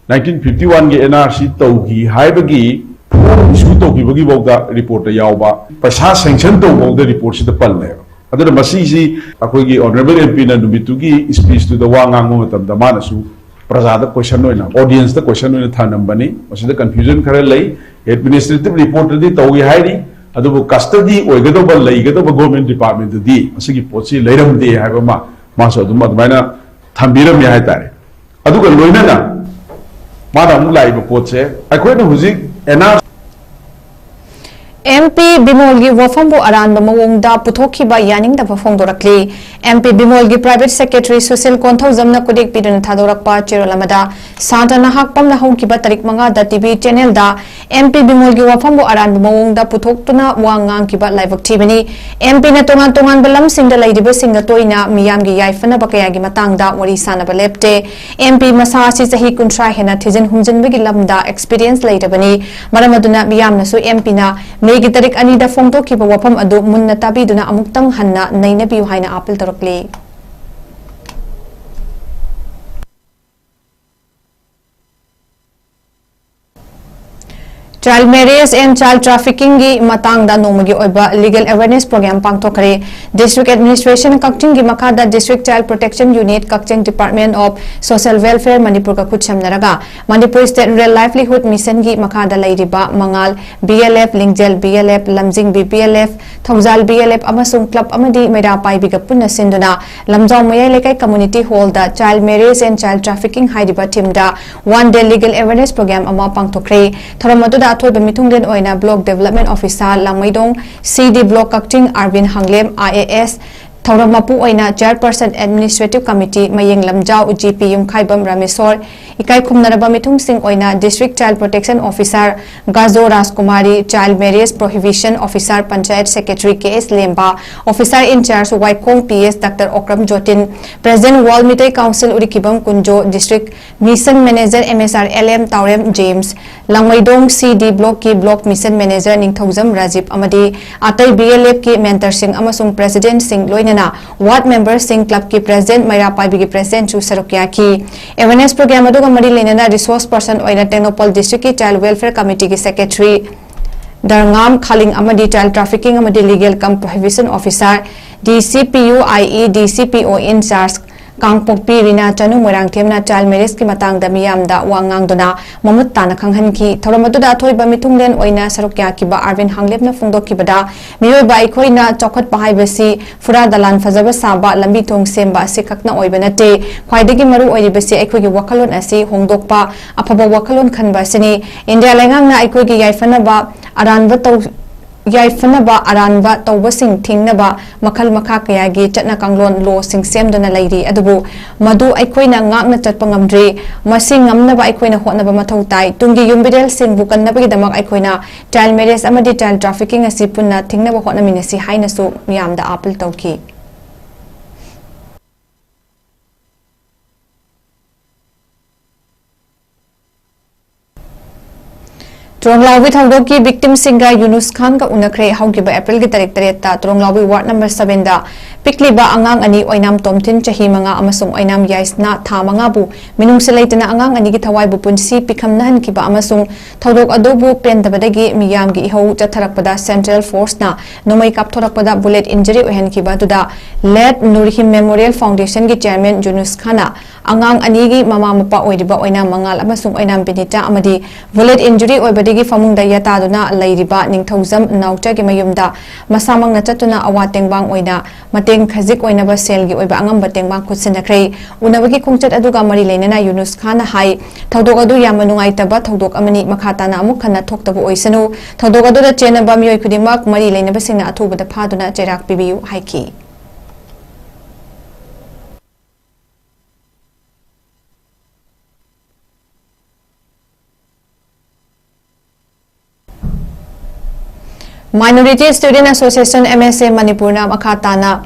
nineteen fifty one ꯒꯤ N R C ꯇꯧꯈꯤ ꯍꯥꯏꯕꯒꯤ form issue ꯇꯧꯈꯤꯕꯒꯤ ꯐꯥꯎꯗ report ꯇ ꯌꯥꯎꯕ, ꯄꯩꯁꯥ sanction ꯇꯧꯕ ꯐꯥꯎꯗ report ꯁꯤꯗ ꯄꯜꯂꯦꯕ꯫ ꯑꯗꯨꯅ ꯃꯁꯤꯁꯤ ꯑꯩꯈꯣꯏꯒꯤ Honourable M P ꯅ ꯅꯨꯃꯤꯠꯇꯨꯒꯤ speech ꯇꯨꯗ ꯋꯥ ꯉꯥꯡꯕ ꯃꯇꯝꯗ ꯃꯥꯅꯁꯨ ꯄ꯭ꯔꯖꯥꯗ question ꯑꯣꯏꯅ, audience ꯇ question ꯑꯣꯏꯅ ꯊꯝꯂꯝꯕꯅꯤ꯫ ꯃꯁꯤꯗ confusion ꯈꯔ ꯂꯩ꯫ Administrative report ꯇꯗꯤ ꯇꯧꯏ ꯍꯥꯏꯔꯤ, ꯑꯗꯨꯕꯨ custody ꯑꯣꯏꯒꯗꯧꯕ, ꯂꯩꯒꯗꯧꯕ government department ꯇꯗꯤ ꯃꯁꯤꯒꯤ ꯄꯣꯠꯁꯤ ꯂꯩꯔꯝꯗꯦ ꯍꯥꯏꯕ ꯑꯃ ꯃꯥꯁꯨ ꯑꯗꯨꯝ ꯑꯗꯨꯃꯥꯏꯅ ꯊꯝꯕꯤꯔꯝꯃꯦ ꯍꯥꯏꯇꯥꯔꯦ꯫ ꯑꯗꯨꯒ ꯂꯣꯏꯅꯅ ꯃꯥꯅ ꯑꯃꯨꯛ ꯂꯥꯛꯏꯕ ꯄꯣꯠꯁꯦ, ꯑꯩꯈꯣꯏꯅ ꯍꯧꯖꯤꯛ N R ꯑꯦꯝ ꯄꯤ ꯕꯤꯃꯣꯜꯒꯤ ꯋꯥꯐꯝꯕꯨ ꯑꯔꯥꯟꯕ ꯃꯑꯣꯡꯗ ꯄꯨꯊꯣꯛꯈꯤꯕ ꯌꯥꯅꯤꯡꯗꯕ ꯐꯣꯡꯗꯣꯔꯛꯂꯤ꯫ M P ꯕꯤꯃꯣꯜꯒꯤ private secretary Sushil ꯀꯣꯟꯊꯧꯖꯝꯅ ꯈꯨꯗꯦꯛ ꯄꯤꯗꯨꯅ ꯊꯥꯗꯣꯔꯛꯄ ꯆꯦꯔꯣꯜ ꯑꯃꯗ, ꯁꯥꯟꯇ ꯅꯍꯥꯛ ꯄꯝꯅ ꯍꯧꯈꯤꯕ ꯇꯥꯔꯤꯛ ꯃꯉꯥꯗ ꯇꯤ ꯚꯤ channelꯗ ꯑꯦꯝ ꯄꯤ ꯕꯤꯃꯣꯜꯒꯤ ꯋꯥꯐꯝꯕꯨ ꯑꯔꯥꯟꯕ ꯃꯑꯣꯡꯗ ꯄꯨꯊꯣꯛꯇꯨꯅ ꯋꯥ ꯉꯥꯡꯈꯤꯕ ꯂꯥꯏꯕꯛ ꯊꯤꯕꯅꯤ꯫ ꯑꯦꯝ ꯄꯤꯅ ꯇꯣꯉꯥꯟ ꯇꯣꯉꯥꯟꯕ ꯂꯝꯁꯤꯡꯗ ꯂꯩꯔꯤꯕꯁꯤꯡꯒ ꯇꯣꯏꯅ ꯃꯤꯌꯥꯝꯒꯤ ꯌꯥꯏꯐꯅꯕ ꯀꯌꯥꯒꯤ ꯃꯇꯥꯡꯗ ꯋꯥꯔꯤ ꯁꯥꯅꯕ ꯂꯦꯞꯇꯦ꯫ ꯑꯦꯝ ꯄꯤ ꯃꯁꯥ ꯑꯁꯤ ꯆꯍꯤ ꯀꯨꯟꯊ꯭ꯔꯥ ꯍꯦꯟꯅ ꯊꯤꯖꯤꯟ ꯍꯨꯝꯖꯤꯟꯕꯒꯤ ꯂꯝꯗ experience ꯂꯩꯔꯕꯅꯤ꯫ ꯃꯔꯝ ꯑꯗꯨꯅ ꯃꯤꯌꯥꯝꯅꯁꯨ ꯑꯦꯝ ꯄꯤꯅ ꯃꯦꯒꯤ ꯇꯥꯔꯤꯛ ꯑꯅꯤꯗ ꯐꯣꯡꯗꯣꯛꯈꯤꯕ ꯋꯥꯐꯝ ꯑꯗꯨ ꯃꯨꯟꯅ ꯇꯥꯕꯤꯗꯨꯅ ꯑꯃꯨꯛꯇꯪ ꯍꯟꯅ ꯅꯩꯅꯕꯤꯌꯨ ꯍꯥꯏꯅ appeal ꯇꯧꯔꯛꯂꯤ꯫ Child marriage and child traffickingꯒꯤ ꯃꯇꯥꯡꯗ ꯅꯣꯡꯃꯒꯤ ꯑꯣꯏꯕ legal awareness program ꯄꯥꯡꯊꯣꯛꯈ꯭ꯔꯦ꯫ District Administration ꯀꯛꯆꯤꯡꯒꯤ ꯃꯈꯥꯗ District Child Protection Unit, Kakching Department of Social Welfare ꯃꯅꯤꯄꯨꯔꯒ ꯈꯨꯠꯁꯝꯅꯔꯒ ꯃꯅꯤꯄꯨꯔ State Rural Livelihood Missionꯒꯤ ꯃꯈꯥꯗ ꯂꯩꯔꯤꯕ Mangal B L F, Lingjel B L F, Lamjingbi B L F, Thoujal B L F ꯑꯃꯁꯨꯡ club ꯑꯃꯗꯤ ꯃꯩꯔꯥ ꯄꯥꯏꯕꯤꯒ ꯄꯨꯟꯅ ꯁꯤꯟꯗꯨꯅ ꯂꯝꯖꯥꯎ ꯃꯌꯥꯏ ꯂꯩꯀꯥꯏ community hallꯗ Child Marriage and Child Trafficking ꯍꯥꯏꯔꯤꯕ themeꯗ one day legal awareness program ꯑꯃ ꯄꯥꯡꯊꯣꯛꯈ꯭ꯔꯦ꯫ ꯊꯧꯔꯝ ꯑꯗꯨꯗ ꯑꯊꯣꯏꯕ ꯃꯤꯊꯨꯡꯂꯦꯟ ꯑꯣꯏꯅ Block Development Officer ꯂꯥꯡꯃꯩꯗꯣꯡ C D Block Kakching Arbin ꯍꯥꯡꯂꯦꯝ I A ꯑꯦꯁ, ꯊꯧꯔꯝ ꯃꯄꯨ ꯑꯣꯏꯅ Chairperson Administrative Committee ꯃꯌꯦꯡ ꯂꯝꯖꯥꯎ ꯖꯤ ꯄꯤ ꯌꯨꯝꯈꯥꯏꯕꯝ ꯔꯥꯃꯦꯁꯣꯔ, ꯏꯀꯥꯏ ꯈꯨꯝꯅꯔꯕ ꯃꯤꯊꯨꯡꯁꯤꯡ ꯑꯣꯏꯅ District Child Protection Officer ꯒꯥꯖꯣ ꯔꯥꯖꯀꯨꯃꯥꯔꯤ, Child Marriage Prohibition Officer Panchayat Secretary ꯀꯦ ꯑꯦꯁ ꯂꯦꯝꯕ, Officer in Charge Waikhong P S doctor Okram Jotin, President World Meitei Council Urikhibam Kunjo, District Mission Manager M S R L M Taorem James, Langmeidong C D Blockꯀꯤ Block Mission Manager ꯅꯤꯡꯊꯧꯖꯝ ꯔꯥꯖꯤꯞ ꯑꯃꯗꯤ ꯑꯇꯩ B L ꯑꯦꯐꯀꯤ mentorꯁꯤꯡ ꯑꯃꯁꯨꯡ presidentꯁꯤꯡ ꯂꯣꯏꯅꯅ ward memberꯁꯤꯡ, clubꯀꯤ president, ꯃꯩꯔꯥ ꯄꯥꯏꯕꯤꯒꯤ presidentꯁꯨ ꯁꯔꯨꯛ ꯌꯥꯈꯤ꯫ Awareness program ꯑꯗꯨꯒ ꯃꯔꯤ ꯂꯩꯅꯅ resource person ꯑꯣꯏꯅ ꯇꯦꯡꯅꯧꯄꯜ Districtꯀꯤ Child Welfare Committeeꯒꯤ Secretary ꯗꯔꯉꯥꯝ ꯈꯥꯂꯤꯡ ꯑꯃꯗꯤ Child Trafficking ꯑꯃꯗꯤ Legal cum Prohibition Officer, ꯗꯤ ꯁꯤ ꯄꯤ ꯌꯨ ꯑꯥꯏ ꯏ, ꯗꯤ ꯁꯤ ꯄꯤ ꯑꯣ in charge Kangpokpi Rina Chanu ꯃꯣꯏꯔꯥꯡꯊꯦꯝꯅ Child Marriageꯀꯤ ꯃꯇꯥꯡꯗ ꯃꯤꯌꯥꯝꯗ ꯋꯥ ꯉꯥꯡꯗꯨꯅ ꯃꯃꯨꯠ ꯇꯥꯅ ꯈꯪꯍꯟꯈꯤ꯫ ꯊꯧꯔꯝ ꯑꯗꯨꯗ ꯑꯊꯣꯏꯕ ꯃꯤꯊꯨꯡꯂꯦꯟ ꯑꯣꯏꯅ ꯁꯔꯨꯛ ꯌꯥꯈꯤꯕ ꯑꯥꯔꯕꯤꯟ ꯍꯥꯡꯂꯦꯞꯅ ꯐꯣꯡꯗꯣꯛꯈꯤꯕꯗ, ꯃꯤꯑꯣꯏꯕ ꯑꯩꯈꯣꯏꯅ ꯆꯥꯎꯈꯠꯄ ꯍꯥꯏꯕꯁꯤ ꯐꯨꯔꯥ ꯗꯂꯥꯟ ꯐꯖꯕ ꯁꯥꯕ, ꯂꯝꯕꯤ ꯊꯣꯡ ꯁꯦꯝꯕ ꯑꯁꯤ ꯈꯛꯅ ꯑꯣꯏꯕ ꯅꯠꯇꯦ꯫ ꯈ꯭ꯋꯥꯏꯗꯒꯤ ꯃꯔꯨ ꯑꯣꯏꯔꯤꯕꯁꯤ ꯑꯩꯈꯣꯏꯒꯤ ꯋꯥꯈꯜꯂꯣꯟ ꯑꯁꯤ ꯍꯣꯡꯗꯣꯛꯄ, ꯑꯐꯕ ꯋꯥꯈꯜꯂꯣꯟ ꯈꯟꯕ ꯑꯁꯤꯅꯤ꯫ ꯏꯟꯗꯤꯌꯥ ꯂꯩꯉꯥꯛꯅ ꯑꯩꯈꯣꯏꯒꯤ ꯌꯥꯏꯐꯅꯕ ꯑꯔꯥꯟꯕ ꯇꯧ-, ꯌꯥꯏꯐꯅꯕ ꯑꯔꯥꯟꯕ ꯇꯧꯕꯁꯤꯡ ꯊꯤꯡꯅꯕ ꯃꯈꯜ ꯃꯈꯥ ꯀꯌꯥꯒꯤ ꯆꯠꯅ ꯀꯥꯡꯂꯣꯟ, ꯂꯣꯁꯤꯡ ꯁꯦꯝꯗꯨꯅ ꯂꯩꯔꯤ꯫ ꯑꯗꯨꯕꯨ ꯃꯗꯨ ꯑꯩꯈꯣꯏꯅ ꯉꯥꯛꯅ ꯆꯠꯄ ꯉꯝꯗ꯭ꯔꯤ꯫ ꯃꯁꯤ ꯉꯝꯅꯕ ꯑꯩꯈꯣꯏꯅ ꯍꯣꯠꯅꯕ ꯃꯊꯧ ꯇꯥꯏ꯫ ꯇꯨꯡꯒꯤ ꯌꯨꯝꯕꯤꯔꯦꯜꯁꯤꯡꯕꯨ ꯀꯟꯅꯕꯒꯤꯗꯃꯛ ꯑꯩꯈꯣꯏꯅ child marriage ꯑꯃꯗꯤ child trafficking ꯑꯁꯤ ꯄꯨꯟꯅ ꯊꯤꯡꯅꯕ ꯍꯣꯠꯅꯃꯤꯟꯅꯁꯤ ꯍꯥꯏꯅꯁꯨ ꯃꯤꯌꯥꯝꯗ ꯑꯥꯄꯤꯜ ꯇꯧꯈꯤ꯫ ꯇꯨꯔꯣꯡꯂꯥꯎꯕꯤ ꯊꯧꯗꯣꯛꯀꯤ victimꯁꯤꯡꯒ ꯌꯨꯅꯨꯁ ꯈꯥꯟꯒ ꯎꯅꯈ꯭ꯔꯦ꯫ ꯍꯧꯈꯤꯕ ꯑꯦꯄ꯭ꯔꯤꯜꯒꯤ ꯇꯥꯔꯤꯛ ꯇꯔꯦꯠꯇ ꯇꯨꯔꯣꯡꯂꯥꯎꯕꯤ ward number sevenꯗ ꯄꯤꯛꯂꯤꯕ ꯑꯉꯥꯡ ꯑꯅꯤ ꯑꯣꯏꯅꯥꯝ ꯇꯣꯝꯊꯤꯟ ꯆꯍꯤ ꯃꯉꯥ ꯑꯃꯁꯨꯡ ꯑꯣꯏꯅꯥꯝ ꯌꯥꯏꯁꯅꯥ ꯊꯥ ꯃꯉꯥꯕꯨ ꯃꯤꯅꯨꯡꯁꯤ ꯂꯩꯇꯅ ꯑꯉꯥꯡ ꯑꯅꯤꯒꯤ ꯊꯋꯥꯏꯕꯨ ꯄꯨꯟꯁꯤ ꯄꯤꯈꯝꯅꯍꯟꯈꯤꯕ ꯑꯃꯁꯨꯡ ꯊꯧꯗꯣꯛ ꯑꯗꯨꯕꯨ ꯄꯦꯟꯗꯕꯗꯒꯤ ꯃꯤꯌꯥꯝꯒꯤ ꯏꯍꯧ ꯆꯠꯊꯔꯛꯄꯗ central forceꯅ ꯅꯣꯡꯃꯩ ꯀꯥꯞꯊꯣꯔꯛꯄꯗ bullet injury ꯑꯣꯏꯍꯟꯈꯤꯕ ꯑꯗꯨꯗ Late ꯅꯨꯔꯍꯤꯝ Memorial Foundationꯒꯤ chairman ꯌꯨꯅꯨꯁ ꯈꯥꯟꯅ ꯑꯉꯥꯡ ꯑꯅꯤꯒꯤ ꯃꯃꯥ ꯃꯄꯥ ꯑꯣꯏꯔꯤꯕ ꯑꯣꯏꯅꯥꯝ ꯃꯉꯥꯜ ꯑꯃꯁꯨꯡ ꯑꯣꯏꯅꯥꯝ ꯕꯤꯅꯤꯇꯥ ꯑꯃꯗꯤ bullet injury ꯑꯣꯏꯕꯗꯒꯤ ꯐꯃꯨꯡꯗ ꯌꯥꯇꯥꯗꯨꯅ ꯂꯩꯔꯤꯕ ꯅꯤꯡꯊꯧꯖꯝ ꯅꯥꯎꯆꯥꯒꯤ ꯃꯌꯨꯝꯗ ꯃꯁꯥꯃꯛꯅ ꯆꯠꯇꯨꯅ ꯑꯋꯥ ꯇꯦꯡꯕꯥꯡ ꯑꯣꯏꯅ ꯃꯇꯦꯡ ꯈꯖꯤꯛ ꯑꯣꯏꯅꯕ ꯁꯦꯜꯒꯤ ꯑꯣꯏꯕ ꯑꯉꯝꯕ ꯇꯦꯡꯕꯥꯡ ꯈꯨꯠꯁꯤꯟꯅꯈ꯭ꯔꯦ꯫ ꯎꯅꯕꯒꯤ ꯈꯣꯡꯆꯠ ꯑꯗꯨꯒ ꯃꯔꯤ ꯂꯩꯅꯅ ꯌꯨꯅꯨꯁ ꯈꯥꯟꯅ ꯍꯥꯏ, ꯊꯧꯗꯣꯛ ꯑꯗꯨ ꯌꯥꯝꯅ ꯅꯨꯡꯉꯥꯏꯇꯕ ꯊꯧꯗꯣꯛ ꯑꯃꯅꯤ, ꯃꯈꯥ ꯇꯥꯅ ꯑꯃꯨꯛ ꯍꯟꯅ ꯊꯣꯛꯇꯕ ꯑꯣꯏꯁꯅꯨ꯫ ꯊꯧꯗꯣꯛ ꯑꯗꯨꯗ ꯆꯦꯟꯅꯕ ꯃꯤꯑꯣꯏ ꯈꯨꯗꯤꯡꯃꯛ ꯃꯔꯤ ꯂꯩꯅꯕꯁꯤꯡꯅ ꯑꯊꯨꯕꯗ ꯐꯥꯗꯨꯅ ꯆꯩꯔꯥꯛ ꯄꯤꯕꯤꯌꯨ ꯍꯥꯏꯈꯤ꯫ Minority Student Association, M S A, ꯃꯅꯤꯄꯨꯔꯅ ꯃꯈꯥ ꯇꯥꯅ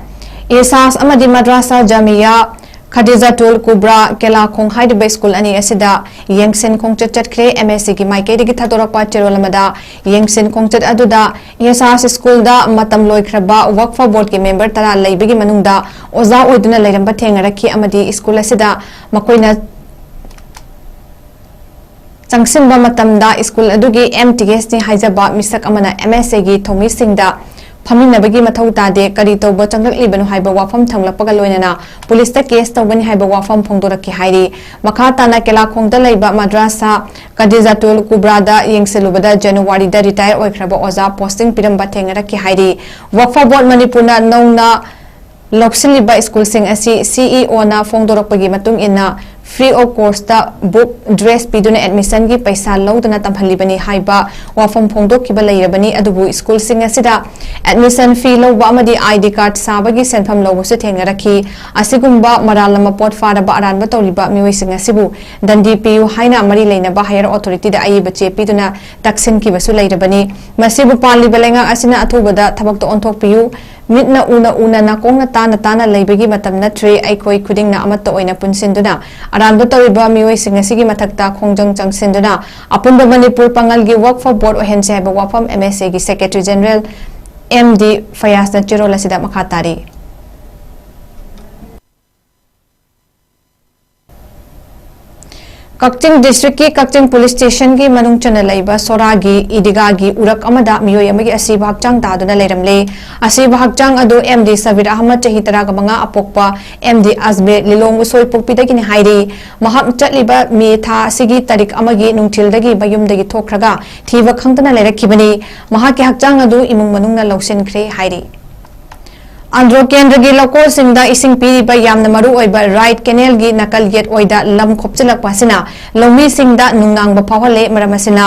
ꯏꯍꯁꯥꯁ ꯑꯃꯗꯤ ꯃꯗ꯭ꯔꯥꯁꯥ ꯖꯥꯃꯤꯌꯥ ꯈꯗꯤꯖꯥꯇꯨꯜ ꯀꯨꯕ꯭ꯔꯥ ꯀꯦꯂꯥꯈꯣꯡ ꯍꯥꯏꯔꯤꯕ ꯁ꯭ꯀꯨꯜ ꯑꯅꯤ ꯑꯁꯤꯗ ꯌꯦꯡꯁꯤꯟ ꯈꯣꯡꯆꯠ ꯆꯠꯈ꯭ꯔꯦ꯫ M S A ꯒꯤ ꯃꯥꯏꯀꯩꯗꯒꯤ ꯊꯥꯗꯣꯔꯛꯄ ꯆꯦꯔꯣꯜ ꯑꯃꯗ ꯌꯦꯡꯁꯤꯟ ꯈꯣꯡꯆꯠ ꯑꯗꯨꯗ ꯏꯍꯁꯥꯁ ꯁ꯭ꯀꯨꯜꯗ ꯃꯇꯝ ꯂꯣꯏꯈ꯭ꯔꯕ ꯋꯛꯐ ꯕꯣꯔꯗꯀꯤ ꯃꯦꯝꯕꯔ ꯇꯔꯥ ꯂꯩꯕꯒꯤ ꯃꯅꯨꯡꯗ ꯑꯣꯖꯥ ꯑꯣꯏꯗꯨꯅ ꯂꯩꯔꯝꯕ ꯊꯦꯡꯅꯔꯛꯈꯤ ꯑꯃꯗꯤ ꯁ꯭ꯀꯨꯜ ꯑꯁꯤꯗ ꯃꯈꯣꯏꯅ ꯆꯪꯁꯤꯟꯕ ꯃꯇꯝꯗ ꯁ꯭ꯀꯨꯜ ꯑꯗꯨꯒꯤ M T S ꯅꯤ ꯍꯥꯏꯖꯕ ꯃꯤꯁꯛ ꯑꯃꯅ M S A ꯒꯤ ꯊꯧꯃꯤꯁꯤꯡꯗ ꯐꯝꯃꯤꯟꯅꯕꯒꯤ ꯃꯊꯧ ꯇꯥꯗꯦ, ꯀꯔꯤ ꯇꯧꯕ ꯆꯪꯂꯛꯂꯤꯕꯅꯣ ꯍꯥꯏꯕ ꯋꯥꯐꯝ ꯊꯝꯂꯛꯄꯒ ꯂꯣꯏꯅꯅ ꯄꯨꯂꯤꯁꯇ ꯀꯦꯁ ꯇꯧꯒꯅꯤ ꯍꯥꯏꯕ ꯋꯥꯐꯝ ꯐꯣꯡꯗꯣꯔꯛꯈꯤ ꯍꯥꯏꯔꯤ꯫ ꯃꯈꯥ ꯇꯥꯅ ꯀꯦꯂꯥꯈꯣꯡꯗ ꯂꯩꯕ ꯃꯗ꯭ꯔꯥꯁꯥ ꯀꯗꯤꯖꯥꯇꯨꯜ ꯀꯨꯕ꯭ꯔꯥꯗ ꯌꯦꯡꯁꯤꯜꯂꯨꯕꯗ ꯖꯅꯋꯥꯔꯤꯗ ꯔꯤꯇꯥꯌꯔ ꯑꯣꯏꯈ꯭ꯔꯕ ꯑꯣꯖꯥ ꯄꯣꯁꯇꯤꯡ ꯄꯤꯔꯝꯕ ꯊꯦꯡꯅꯔꯛꯈꯤ ꯍꯥꯏꯔꯤ꯫ ꯋꯛꯐ ꯕꯣꯔꯗ ꯃꯅꯤꯄꯨꯔꯅ ꯅꯧꯅ ꯂꯧꯁꯤꯜꯂꯤꯕ ꯁ꯭ꯀꯨꯜꯁꯤꯡ ꯑꯁꯤ C E O ꯅ ꯐꯣꯡꯗꯣꯔꯛꯄꯒꯤ ꯃꯇꯨꯡ ꯏꯟꯅ free of cost ꯇ book, dress ꯄꯤꯗꯨꯅ admission ꯒꯤ ꯄꯩꯁꯥ ꯂꯧꯗꯅ ꯇꯝꯍꯜꯂꯤꯕꯅꯤ ꯍꯥꯏꯕ ꯋꯥꯐꯝ ꯐꯣꯡꯗꯣꯛꯈꯤꯕ ꯂꯩꯔꯕꯅꯤ꯫ ꯑꯗꯨꯕꯨ school ꯁꯤꯡ ꯑꯁꯤꯗ admission fee ꯂꯧꯕ ꯑꯃꯗꯤ I D card ꯁꯥꯕꯒꯤ ꯁꯦꯟꯐꯝ ꯂꯧꯕꯁꯨ ꯊꯦꯡꯅꯔꯛꯈꯤ꯫ ꯑꯁꯤꯒꯨꯝꯕ ꯃꯔꯥꯜ ꯑꯃ ꯄꯣꯠ ꯐꯥꯔꯕ ꯑꯔꯥꯟꯕ ꯇꯧꯔꯤꯕ ꯃꯤꯑꯣꯏꯁꯤꯡ ꯑꯁꯤꯕꯨ ꯗꯟꯗꯤ ꯄꯤꯌꯨ ꯍꯥꯏꯅ ꯃꯔꯤ ꯂꯩꯅꯕ higher authority ꯗ ꯑꯏꯕ ꯆꯦ ꯄꯤꯗꯨꯅ ꯇꯛꯁꯤꯟꯈꯤꯕꯁꯨ ꯂꯩꯔꯕꯅꯤ꯫ ꯃꯁꯤꯕꯨ ꯄꯥꯜꯂꯤꯕ ꯂꯩꯉꯥꯛ ꯑꯁꯤꯅ ꯑꯊꯨꯕꯗ ꯊꯕꯛꯇ ꯑꯣꯟꯊꯣꯛꯄꯤꯌꯨ꯫ ꯃꯤꯠꯅ ꯎꯅ ꯎꯅ, ꯅꯥꯀꯣꯡꯅ ꯇꯥꯅ ꯇꯥꯅ ꯂꯩꯕꯒꯤ ꯃꯇꯝ ꯅꯠꯇ꯭ꯔꯦ꯫ ꯑꯩꯈꯣꯏ ꯈꯨꯗꯤꯡꯅ ꯑꯃꯠꯇ ꯑꯣꯏꯅ ꯄꯨꯟꯁꯤꯟꯗꯨꯅ ꯑꯔꯥꯟꯕ ꯇꯧꯔꯤꯕ ꯃꯤꯑꯣꯏꯁꯤꯡ ꯑꯁꯤꯒꯤ ꯃꯊꯛꯇ ꯈꯣꯡꯖꯪ ꯆꯪꯁꯤꯟꯗꯨꯅ ꯑꯄꯨꯟꯕ ꯃꯅꯤꯄꯨꯔ ꯄꯥꯉꯜꯒꯤ ꯋꯥꯛꯐ ꯕꯣꯔꯗ ꯑꯣꯏꯍꯟꯁꯤ ꯍꯥꯏꯕ ꯋꯥꯐꯝ M S A ꯒꯤ Secretary General M D ꯐꯌꯥꯖꯅ ꯆꯦꯔꯣꯜ ꯑꯁꯤꯗ ꯃꯈꯥ ꯇꯥꯔꯤ꯫ ꯀꯛꯆꯤꯡ district ꯀꯤ ꯀꯛꯆꯤꯡ police station ꯒꯤ ꯃꯅꯨꯡ ꯆꯟꯅ ꯂꯩꯕ ꯁꯣꯔꯥꯒꯤ ꯏꯗꯤꯒꯥꯒꯤ ꯎꯔꯛ ꯑꯃꯗ ꯃꯤꯑꯣꯏ ꯑꯃꯒꯤ ꯑꯁꯤꯕ ꯍꯛꯆꯥꯡ ꯇꯥꯗꯨꯅ ꯂꯩꯔꯝꯂꯦ꯫ ꯑꯁꯤꯕ ꯍꯛꯆꯥꯡ ꯑꯗꯨ M D ꯁꯕꯤꯔ ꯑꯍꯃꯗ, ꯆꯍꯤ ꯇꯔꯥꯒ ꯃꯉꯥ, ꯑꯄꯣꯛꯄ M D ꯑꯖꯃꯦꯔ, ꯂꯤꯂꯣꯡ ꯎꯁꯣꯏꯄꯣꯛꯄꯤꯗꯒꯤꯅꯤ ꯍꯥꯏꯔꯤ꯫ ꯃꯍꯥꯛ ꯆꯠꯂꯤꯕ ꯃꯦ ꯊꯥ ꯑꯁꯤꯒꯤ ꯇꯥꯔꯤꯛ ꯑꯃꯒꯤ ꯅꯨꯡꯊꯤꯜꯗꯒꯤ ꯃꯌꯨꯝꯗꯒꯤ ꯊꯣꯛꯈ꯭ꯔꯒ ꯊꯤꯕ ꯈꯪꯗꯅ ꯂꯩꯔꯛꯈꯤꯕꯅꯤ꯫ ꯃꯍꯥꯛꯀꯤ ꯍꯛꯆꯥꯡ ꯑꯗꯨ ꯏꯃꯨꯡ ꯃꯅꯨꯡꯅ ꯂꯧꯁꯤꯟꯈ꯭ꯔꯦ ꯍꯥꯏꯔꯤ꯫ ꯑꯟꯗ꯭ꯔꯣ ꯀꯦꯟꯗ꯭ꯔꯒꯤ ꯂꯧꯀꯣꯜꯁꯤꯡꯗ ꯏꯁꯤꯡ ꯄꯤꯔꯤꯕ ꯌꯥꯝꯅ ꯃꯔꯨ ꯑꯣꯏꯕ ꯔꯥꯏꯠ ꯀꯦꯅꯦꯜꯒꯤ ꯅꯥꯀꯜ ꯌꯦꯠ ꯑꯣꯏꯗ ꯂꯝ ꯈꯣꯞꯆꯤꯜꯂꯛꯄ ꯑꯁꯤꯅ ꯂꯧꯃꯤꯁꯤꯡꯗ ꯅꯨꯡꯅꯥꯡꯕ ꯐꯥꯎꯍꯜꯂꯦ꯫ ꯃꯔꯝ ꯑꯁꯤꯅ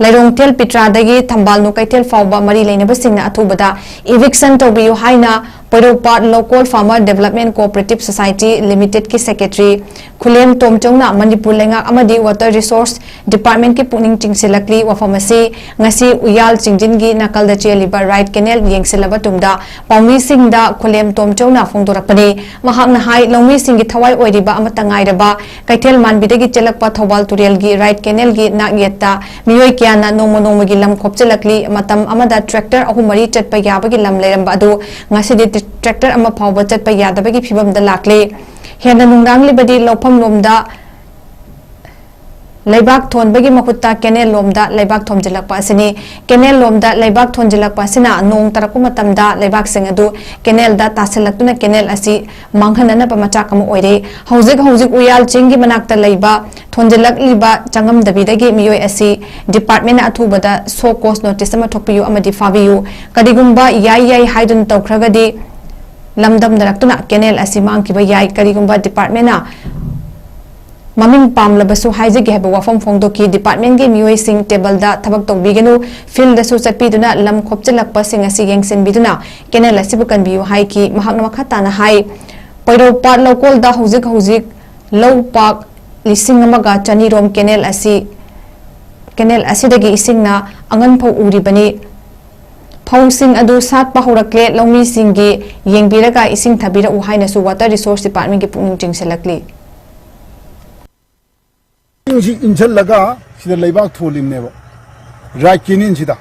ꯂꯩꯔꯣꯡꯊꯦꯜ ꯄꯤꯇ꯭ꯔꯥꯗꯒꯤ ꯊꯝꯕꯥꯜꯅꯨ ꯀꯩꯊꯦꯜ ꯐꯥꯎꯕ ꯃꯔꯤ ꯂꯩꯅꯕꯁꯤꯡꯅ ꯑꯊꯨꯕꯗ eviction ꯇꯧꯕꯤꯌꯨ ꯍꯥꯏꯅ ꯄꯣꯏꯔꯧꯄꯥꯠ ꯂꯧꯀꯣꯜ Farmer Development Cooperative Society Limited ꯀꯤ Secretary ꯈꯨꯂꯦꯝ ꯇꯣꯝꯆꯧꯅ ꯃꯅꯤꯄꯨꯔ ꯂꯩꯉꯥꯛ ꯑꯃꯗꯤ Water Resource Department ꯀꯤ ꯄꯨꯛꯅꯤꯡ ꯆꯤꯡꯁꯤꯜꯂꯛꯂꯤ꯫ ꯋꯥꯐꯝ ꯑꯁꯤ ꯉꯁꯤ ꯎꯌꯥꯜ ꯆꯤꯡꯖꯤꯟꯒꯤ ꯅꯥꯀꯜꯗ ꯆꯦꯜꯂꯤꯕ ꯔꯥꯏꯠ ꯀꯦꯅꯦꯜ ꯌꯦꯡꯁꯤꯜꯂꯕ ꯇꯨꯡꯗ ꯄꯥꯎꯃꯤꯁꯤꯡꯗ ꯈꯨꯂꯦꯝ ꯇꯣꯝꯆꯧꯅ ꯐꯣꯡꯗꯣꯔꯛꯄꯅꯤ꯫ ꯃꯍꯥꯛꯅ ꯍꯥꯏ, ꯂꯧꯃꯤꯁꯤꯡꯒꯤ ꯊꯋꯥꯏ ꯑꯣꯏꯔꯤꯕ ꯑꯃꯠꯇ ꯉꯥꯏꯔꯕ ꯀꯩꯊꯦꯜ ꯃꯥꯟꯕꯤꯗꯒꯤ ꯆꯦꯜꯂꯛꯄ ꯊꯧꯕꯥꯜ ꯇꯨꯔꯦꯜꯒꯤ ꯔꯥꯏꯠ ꯀꯦꯅꯦꯜꯒꯤ ꯅꯥꯛ ꯌꯦꯠꯇ ꯃꯤꯑꯣꯏ ꯀꯌꯥꯅ ꯅꯣꯡꯃ ꯅꯣꯡꯃꯒꯤ ꯂꯝ ꯈꯣꯞꯆꯤꯜꯂꯛꯂꯤ꯫ ꯃꯇꯝ ꯑꯃꯗ tractor ꯑꯍꯨꯝ ꯃꯔꯤ ꯆꯠꯄ ꯌꯥꯕꯒꯤ ꯂꯝ ꯂꯩꯔꯝꯕ ꯑꯗꯨ ꯉꯁꯤꯗꯤ tractor ꯑꯃ ꯐꯥꯎꯕ ꯆꯠꯄ ꯌꯥꯗꯕꯒꯤ ꯐꯤꯕꯝꯗ ꯂꯥꯛꯂꯦ꯫ ꯍꯦꯟꯅ ꯅꯨꯡꯅꯥꯡꯂꯤꯕꯗꯤ ꯂꯧꯐꯝ ꯂꯣꯝꯗ ꯂꯩꯕꯥꯛ ꯊꯣꯟꯕꯒꯤ ꯃꯍꯨꯠꯇ ꯀꯦꯅꯦꯜ ꯂꯣꯝꯗ ꯂꯩꯕꯥꯛ ꯊꯣꯝꯖꯤꯜꯂꯛꯄ ꯑꯁꯤꯅꯤ꯫ ꯀꯦꯅꯦꯜ ꯂꯣꯝꯗ ꯂꯩꯕꯥꯛ ꯊꯣꯟꯖꯤꯜꯂꯛꯄ ꯑꯁꯤꯅ ꯅꯣꯡ ꯇꯥꯔꯛꯄ ꯃꯇꯝꯗ ꯂꯩꯕꯥꯛꯁꯤꯡ ꯑꯗꯨ ꯀꯦꯅꯦꯜꯗ ꯇꯥꯁꯤꯜꯂꯛꯇꯨꯅ ꯀꯦꯅꯦꯜ ꯑꯁꯤ ꯃꯥꯡꯍꯟꯅꯅꯕ ꯃꯆꯥꯛ ꯑꯃ ꯑꯣꯏꯔꯦ꯫ ꯍꯧꯖꯤꯛ ꯍꯧꯖꯤꯛ ꯎꯌꯥꯜ ꯆꯤꯡꯒꯤ ꯃꯅꯥꯛꯇ ꯂꯩꯕ ꯊꯣꯟꯖꯤꯜꯂꯛꯂꯤꯕ ꯆꯪꯉꯝꯗꯕꯤꯗꯒꯤ ꯃꯤꯑꯣꯏ ꯑꯁꯤ department ꯅ ꯑꯊꯨꯕꯗ show cause notice ꯑꯃ ꯊꯣꯛꯄꯤꯌꯨ ꯑꯃꯗꯤ ꯐꯥꯕꯤꯌꯨ꯫ ꯀꯔꯤꯒꯨꯝꯕ ꯌꯥꯏ ꯌꯥꯏ ꯍꯥꯏꯗꯨꯅ ꯇꯧꯈ꯭ꯔꯒꯗꯤ ꯂꯝꯗꯝꯅꯔꯛꯇꯨꯅ ꯀꯦꯅꯦꯜ ꯑꯁꯤ ꯃꯥꯡꯈꯤꯕ ꯌꯥꯏ꯫ ꯀꯔꯤꯒꯨꯝꯕ department ꯅ ꯃꯃꯤꯡ ꯄꯥꯝꯂꯕꯁꯨ ꯍꯥꯏꯖꯒꯦ ꯍꯥꯏꯕ ꯋꯥꯐꯝ ꯐꯣꯡꯗꯣꯛꯈꯤ꯫ ꯗꯤꯄꯥꯔꯠꯃꯦꯟꯒꯤ ꯃꯤꯑꯣꯏꯁꯤꯡ ꯇꯦꯕꯜꯗ ꯊꯕꯛ ꯇꯧꯕꯤꯒꯅꯨ, ꯐꯤꯜꯗꯁꯨ ꯆꯠꯄꯤꯗꯨꯅ ꯂꯝ ꯈꯣꯞꯆꯤꯜꯂꯛꯄꯁꯤꯡ ꯑꯁꯤ ꯌꯦꯡꯁꯤꯟꯕꯤꯗꯨꯅ ꯀꯦꯅꯦꯜ ꯑꯁꯤꯕꯨ ꯀꯟꯕꯤꯌꯨ ꯍꯥꯏꯈꯤ꯫ ꯃꯍꯥꯛꯅ ꯃꯈꯥ ꯇꯥꯅ ꯍꯥꯏ, ꯄꯣꯏꯔꯧꯄꯥꯠ ꯂꯧꯀꯣꯜꯗ ꯍꯧꯖꯤꯛ ꯍꯧꯖꯤꯛ ꯂꯧ ꯄꯥꯛ ꯂꯤꯁꯤꯡ ꯑꯃꯒ ꯆꯅꯤꯔꯣꯝ ꯀꯦꯅꯦꯜ ꯑꯁꯤ, ꯀꯦꯅꯦꯜ ꯑꯁꯤꯗꯒꯤ ꯏꯁꯤꯡꯅ ꯑꯉꯟ ꯐꯧ ꯎꯔꯤꯕꯅꯤ꯫ ꯐꯧꯁꯤꯡ ꯑꯗꯨ ꯁꯥꯠꯄ ꯍꯧꯔꯛꯂꯦ, ꯂꯧꯃꯤꯁꯤꯡꯒꯤ ꯌꯦꯡꯕꯤꯔꯒ ꯏꯁꯤꯡ ꯊꯥꯕꯤꯔꯛꯎ ꯍꯥꯏꯅꯁꯨ Water Resource Departmentꯀꯤ ꯄꯨꯛꯅꯤꯡ ꯆꯤꯡꯁꯤꯜꯂꯛꯂꯤ꯫ ꯏꯁꯤꯡꯁꯤ ꯏꯟꯁꯤꯜꯂꯒ ꯁꯤꯗ ꯂꯩꯕꯥꯛ ꯊꯣꯜꯂꯤꯕꯅꯦꯕ, ꯔꯥꯏꯠ ꯀꯦꯅꯦꯜꯁꯤꯗ꯫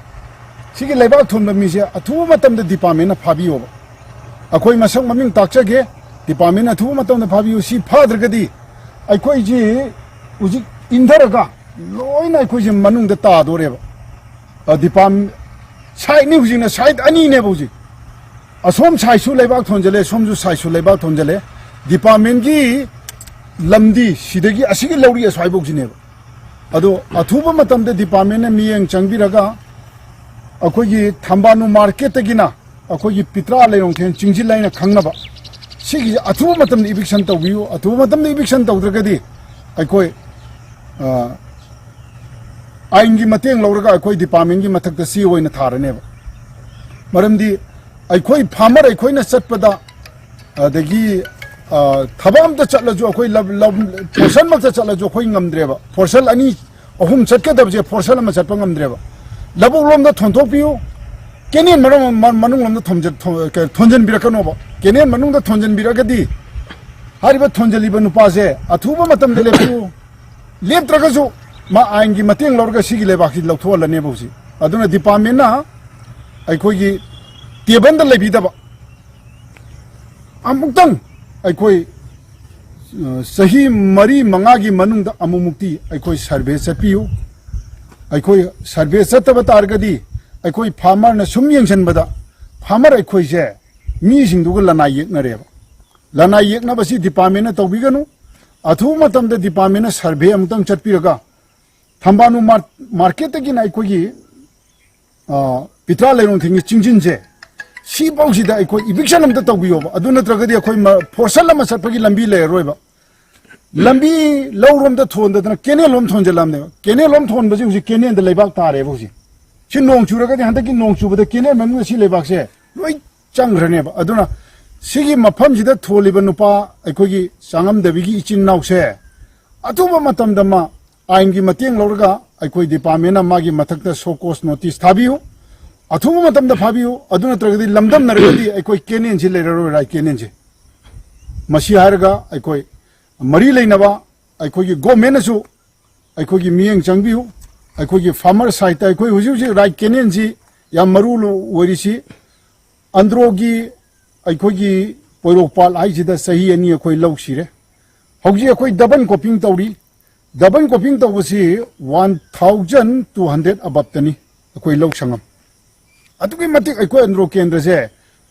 ꯁꯤꯒꯤ ꯂꯩꯕꯥꯛ ꯊꯣꯟꯕ ꯃꯤꯁꯦ ꯑꯊꯨꯕ ꯃꯇꯝꯗ ꯗꯤꯄꯥꯔꯠꯃꯦꯟꯅ ꯐꯥꯕꯤꯌꯣꯕ꯫ ꯑꯩꯈꯣꯏ ꯃꯁꯛ ꯃꯃꯤꯡ ꯇꯥꯛꯆꯒꯦ, ꯗꯤꯄꯥꯔꯠꯃꯦꯟꯅ ꯑꯊꯨꯕ ꯃꯇꯝꯗ ꯐꯥꯕꯤꯌꯨ꯫ ꯁꯤ ꯐꯥꯗ꯭ꯔꯒꯗꯤ ꯑꯩꯈꯣꯏꯁꯤ ꯍꯧꯖꯤꯛ ꯏꯟꯊꯔꯒ ꯂꯣꯏꯅ ꯑꯩꯈꯣꯏꯁꯦ ꯃꯅꯨꯡꯗ ꯇꯥꯗꯣꯔꯦꯕ꯫ ꯗꯤꯄꯥꯔꯠ ꯁꯥꯏꯠꯅꯤ ꯍꯧꯖꯤꯛꯅ, ꯁꯥꯏꯠ ꯑꯅꯤꯅꯦꯕ ꯍꯧꯖꯤꯛ꯫ ꯑꯁꯣꯝ ꯁꯥꯏꯠꯁꯨ ꯂꯩꯕꯥꯛ ꯊꯣꯟꯖꯜꯂꯦ, ꯁꯣꯝꯁꯨ ꯁꯥꯏꯠꯁꯨ ꯂꯩꯕꯥꯛ ꯊꯣꯟꯖꯜꯂꯦ꯫ ꯗꯤꯄꯥꯔꯠꯃꯦꯟꯒꯤ ꯂꯝꯗꯤ ꯁꯤꯗꯒꯤ ꯑꯁꯤꯒꯤ ꯂꯧꯔꯤ ꯑꯁ꯭ꯋꯥꯏꯐꯧꯁꯤꯅꯦꯕ꯫ ꯑꯗꯣ ꯑꯊꯨꯕ ꯃꯇꯝꯗ ꯗꯤꯄꯥꯔꯠꯃꯦꯟꯅ ꯃꯤꯠꯌꯦꯡ ꯆꯪꯕꯤꯔꯒ ꯑꯩꯈꯣꯏꯒꯤ ꯊꯝꯕꯥꯅꯨ ꯃꯥꯔꯀꯦꯠꯇꯒꯤꯅ ꯑꯩꯈꯣꯏꯒꯤ ꯄꯤꯇ꯭ꯔꯥ ꯂꯩꯔꯣꯡꯊꯦꯟ ꯆꯤꯡꯁꯤꯜ ꯍꯥꯏꯅ ꯈꯪꯅꯕ, ꯁꯤꯒꯤꯁꯦ ꯑꯊꯨꯕ ꯃꯇꯝꯗ ꯏꯚꯤꯛꯁꯟ ꯇꯧꯕꯤꯌꯨ꯫ ꯑꯊꯨꯕ ꯃꯇꯝꯗ ꯏꯚꯤꯛꯁꯟ ꯇꯧꯗ꯭ꯔꯒꯗꯤ ꯑꯩꯈꯣꯏ, ꯑ, ꯑꯥꯏꯟꯒꯤ ꯃꯇꯦꯡ ꯂꯧꯔꯒ ꯑꯩꯈꯣꯏ ꯗꯤꯄꯥꯔꯠꯃꯦꯟꯒꯤ ꯃꯊꯛꯇ ꯆꯦ ꯑꯣꯏꯅ ꯊꯥꯔꯅꯦꯕ꯫ ꯃꯔꯝꯗꯤ ꯑꯩꯈꯣꯏ ꯐꯥꯔꯃꯔ ꯑꯩꯈꯣꯏꯅ ꯆꯠꯄꯗ, ꯑꯗꯒꯤ, ꯑ, ꯊꯕꯛ ꯑꯝꯇ ꯆꯠꯂꯁꯨ, ꯑꯩꯈꯣꯏ ꯂꯝ, ꯂꯝ, ꯐꯣꯔꯁꯟꯃꯛꯇ ꯆꯠꯂꯁꯨ ꯑꯩꯈꯣꯏ ꯉꯝꯗ꯭ꯔꯦꯕ꯫ ꯐꯣꯔꯁꯟ ꯑꯅꯤ ꯑꯍꯨꯝ ꯆꯠꯀꯗꯕꯁꯦ ꯐꯣꯔꯁꯟ ꯑꯃ ꯆꯠꯄ ꯉꯝꯗ꯭ꯔꯦꯕ꯫ ꯂꯧꯕꯨꯛ ꯂꯣꯝꯗ ꯊꯣꯟꯊꯣꯛꯄꯤꯌꯨ, ꯀꯦꯅꯦꯜ ꯃꯔꯝ ꯃ-, ꯃꯅꯨꯡ ꯂꯣꯝꯗ ꯊꯣꯝꯖ-, ꯊꯣ-, ꯀ-, ꯊꯣꯟꯖꯟꯕꯤꯔꯛꯀꯅꯣꯕ꯫ ꯀꯦꯅꯦꯜ ꯃꯅꯨꯡꯗ ꯊꯣꯟꯖꯟꯕꯤꯔꯒꯗꯤ ꯍꯥꯏꯔꯤꯕ ꯊꯣꯟꯖꯜꯂꯤꯕ ꯅꯨꯄꯥꯁꯦ ꯑꯊꯨꯕ ꯃꯇꯝꯗ ꯂꯦꯞꯄꯤꯌꯨ꯫ ꯂꯦꯞꯇ꯭ꯔꯒꯁꯨ ꯃꯥ ꯑꯥꯏꯟꯒꯤ ꯃꯇꯦꯡ ꯂꯧꯔꯒ ꯁꯤꯒꯤ ꯂꯩꯕꯥꯛꯁꯤ ꯂꯧꯊꯣꯛꯍꯜꯂꯅꯦꯕ ꯍꯧꯖꯤꯛ꯫ ꯑꯗꯨꯅ ꯗꯤꯄꯥꯔꯠꯃꯦꯟꯅ ꯑꯩꯈꯣꯏꯒꯤ ꯇꯦꯕꯜꯗ ꯂꯩꯕꯤꯗꯕ, ꯑꯃꯨꯛꯇꯪ ꯑꯩꯈꯣꯏ, ꯑ, ꯆꯍꯤ ꯃꯔꯤ ꯃꯉꯥꯒꯤ ꯃꯅꯨꯡꯗ ꯑꯃꯨꯛꯃꯨꯛꯇꯤ ꯑꯩꯈꯣꯏ ꯁꯔꯚꯦ ꯆꯠꯄꯤꯌꯨ꯫ ꯑꯩꯈꯣꯏ ꯁꯔꯚꯦ ꯆꯠꯇꯕ ꯇꯥꯔꯒꯗꯤ ꯑꯩꯈꯣꯏ ꯐꯥꯔꯃꯔꯅ ꯁꯨꯝ ꯌꯦꯡꯁꯤꯟꯕꯗ ꯐꯥꯔꯃꯔ ꯑꯩꯈꯣꯏꯁꯦ ꯃꯤꯁꯤꯡꯗꯨꯒ ꯂꯅꯥꯏ ꯌꯦꯛꯅꯔꯦꯕ꯫ ꯂꯅꯥꯏ ꯌꯦꯛꯅꯕꯁꯤ ꯗꯤꯄꯥꯔꯠꯃꯦꯟꯅ ꯇꯧꯕꯤꯒꯅꯨ꯫ ꯑꯊꯨꯕ ꯃꯇꯝꯗ ꯗꯤꯄꯥꯔꯠꯃꯦꯟꯅ ꯁꯔꯚꯦ ꯑꯃꯨꯛꯇꯪ ꯆꯠꯄꯤꯔꯒ ꯊꯝꯕꯥꯅꯨ ꯃꯥꯔ-, ꯃꯥꯔꯀꯦꯠꯇꯒꯤꯅ ꯑꯩꯈꯣꯏꯒꯤ, ꯑ, ꯄꯤꯇ꯭ꯔꯥ ꯂꯩꯔꯣꯡꯊꯦꯟꯒꯤ ꯆꯤꯡꯖꯤꯟꯁꯦ, ꯁꯤꯐꯧꯁꯤꯗ ꯑꯩꯈꯣꯏ ꯏꯚꯤꯛꯁꯟ ꯑꯝꯇ ꯇꯧꯕꯤꯌꯣꯕ꯫ ꯑꯗꯨ ꯅꯠꯇ꯭ꯔꯒꯗꯤ ꯑꯩꯈꯣꯏ ꯃ-, ꯐꯣꯔꯁꯟ ꯑꯃ ꯆꯠꯄꯒꯤ ꯂꯝꯕꯤ ꯂꯩꯔꯔꯣꯏꯕ꯫ ꯂꯝꯕꯤ ꯂꯧꯔꯣꯝꯗ ꯊꯣꯟꯗꯗꯅ ꯀꯦꯅꯦꯜ ꯂꯣꯝ ꯊꯣꯟꯖꯜꯂꯝꯅꯦꯕ꯫ ꯀꯦꯅꯦꯜ ꯂꯣꯝ ꯊꯣꯟꯕꯁꯦ ꯍꯧꯖꯤꯛ ꯀꯦꯅꯦꯜꯗ ꯂꯩꯕꯥꯛ ꯇꯥꯔꯦꯕ ꯍꯧꯖꯤꯛ꯫ ꯁꯤ ꯅꯣꯡ ꯆꯨꯔꯒꯗꯤ ꯍꯟꯗꯛꯀꯤ ꯅꯣꯡ ꯆꯨꯕꯗ ꯀꯦꯅꯦꯜ ꯃꯅꯨꯡꯗ ꯁꯤ ꯂꯩꯕꯥꯛꯁꯦ ꯂꯣꯏ ꯆꯪꯈ꯭ꯔꯅꯦꯕ꯫ ꯑꯗꯨꯅ ꯁꯤꯒꯤ ꯃꯐꯝꯁꯤꯗ ꯊꯣꯜꯂꯤꯕ ꯅꯨꯄꯥ ꯑꯩꯈꯣꯏꯒꯤ ꯆꯥꯉꯝꯗꯕꯤꯒꯤ ꯏꯆꯤꯟ ꯏꯅꯥꯎꯁꯦ ꯑꯊꯨꯕ ꯃꯇꯝꯗ ꯃꯥ ꯑꯥꯏꯟꯒꯤ ꯃꯇꯦꯡ ꯂꯧꯔꯒ ꯑꯩꯈꯣꯏ ꯗꯤꯄꯥꯔꯠꯃꯦꯟꯅ ꯃꯥꯒꯤ ꯃꯊꯛꯇ ꯁꯣ ꯀꯣꯁ ꯅꯣꯇꯤꯁ ꯊꯥꯕꯤꯌꯨ, ꯑꯊꯨꯕ ꯃꯇꯝꯗ ꯐꯥꯕꯤꯌꯨ꯫ ꯑꯗꯨ ꯅꯠꯇ꯭ꯔꯒꯗꯤ ꯂꯝꯗꯝꯅꯔꯒꯗꯤ ꯑꯩꯈꯣꯏ ꯀꯦꯅꯦꯜꯁꯤ ꯂꯩꯔꯔꯣꯏ, ꯔꯥꯏꯠ ꯀꯦꯅꯦꯜꯁꯤ꯫ ꯃꯁꯤ ꯍꯥꯏꯔꯒ ꯑꯩꯈꯣꯏ ꯃꯔꯤ ꯂꯩꯅꯕ ꯑꯩꯈꯣꯏꯒꯤ ꯒꯣꯔꯃꯦꯟꯅꯁꯨ ꯑꯩꯈꯣꯏꯒꯤ ꯃꯤꯠꯌꯦꯡ ꯆꯪꯕꯤꯌꯨ꯫ ꯑꯩꯈꯣꯏꯒꯤ ꯐꯥꯔꯃꯔ ꯁꯥꯏꯠꯇ ꯑꯩꯈꯣꯏ ꯍꯧꯖꯤꯛ ꯍꯧꯖꯤꯛ ꯔꯥꯏꯠ ꯀꯦꯅꯦꯜꯁꯤ ꯌꯥꯝ ꯃꯔꯨ ꯑꯣꯏꯔꯤꯁꯤ꯫ ꯑꯟꯗ꯭ꯔꯣꯒꯤ ꯑꯩꯈꯣꯏꯒꯤ ꯄꯣꯏꯔꯣꯛꯄꯥꯠ ꯍꯥꯏꯁꯤꯗ ꯆꯍꯤ ꯑꯅꯤ ꯑꯩꯈꯣꯏ ꯂꯧ ꯁꯤꯔꯦ꯫ ꯍꯧꯖꯤꯛ ꯑꯩꯈꯣꯏ ꯗꯕꯜ ꯀꯣꯄꯤꯡ ꯇꯧꯔꯤ꯫ ꯗꯕꯜ ꯀꯣꯄꯤꯡ ꯇꯧꯕꯁꯤ ꯋꯥꯟ ꯊꯥꯎꯖꯟ ꯇꯨ ꯍꯟꯗ꯭ꯔꯦꯠ ꯑꯕꯞꯇꯅꯤ ꯑꯩꯈꯣꯏ ꯂꯧ ꯁꯪꯉꯝ꯫ ꯑꯗꯨꯛꯀꯤ ꯃꯇꯤꯛ ꯑꯩꯈꯣꯏ ꯑꯟꯗ꯭ꯔꯣ ꯀꯦꯟꯗ꯭ꯔꯁꯦ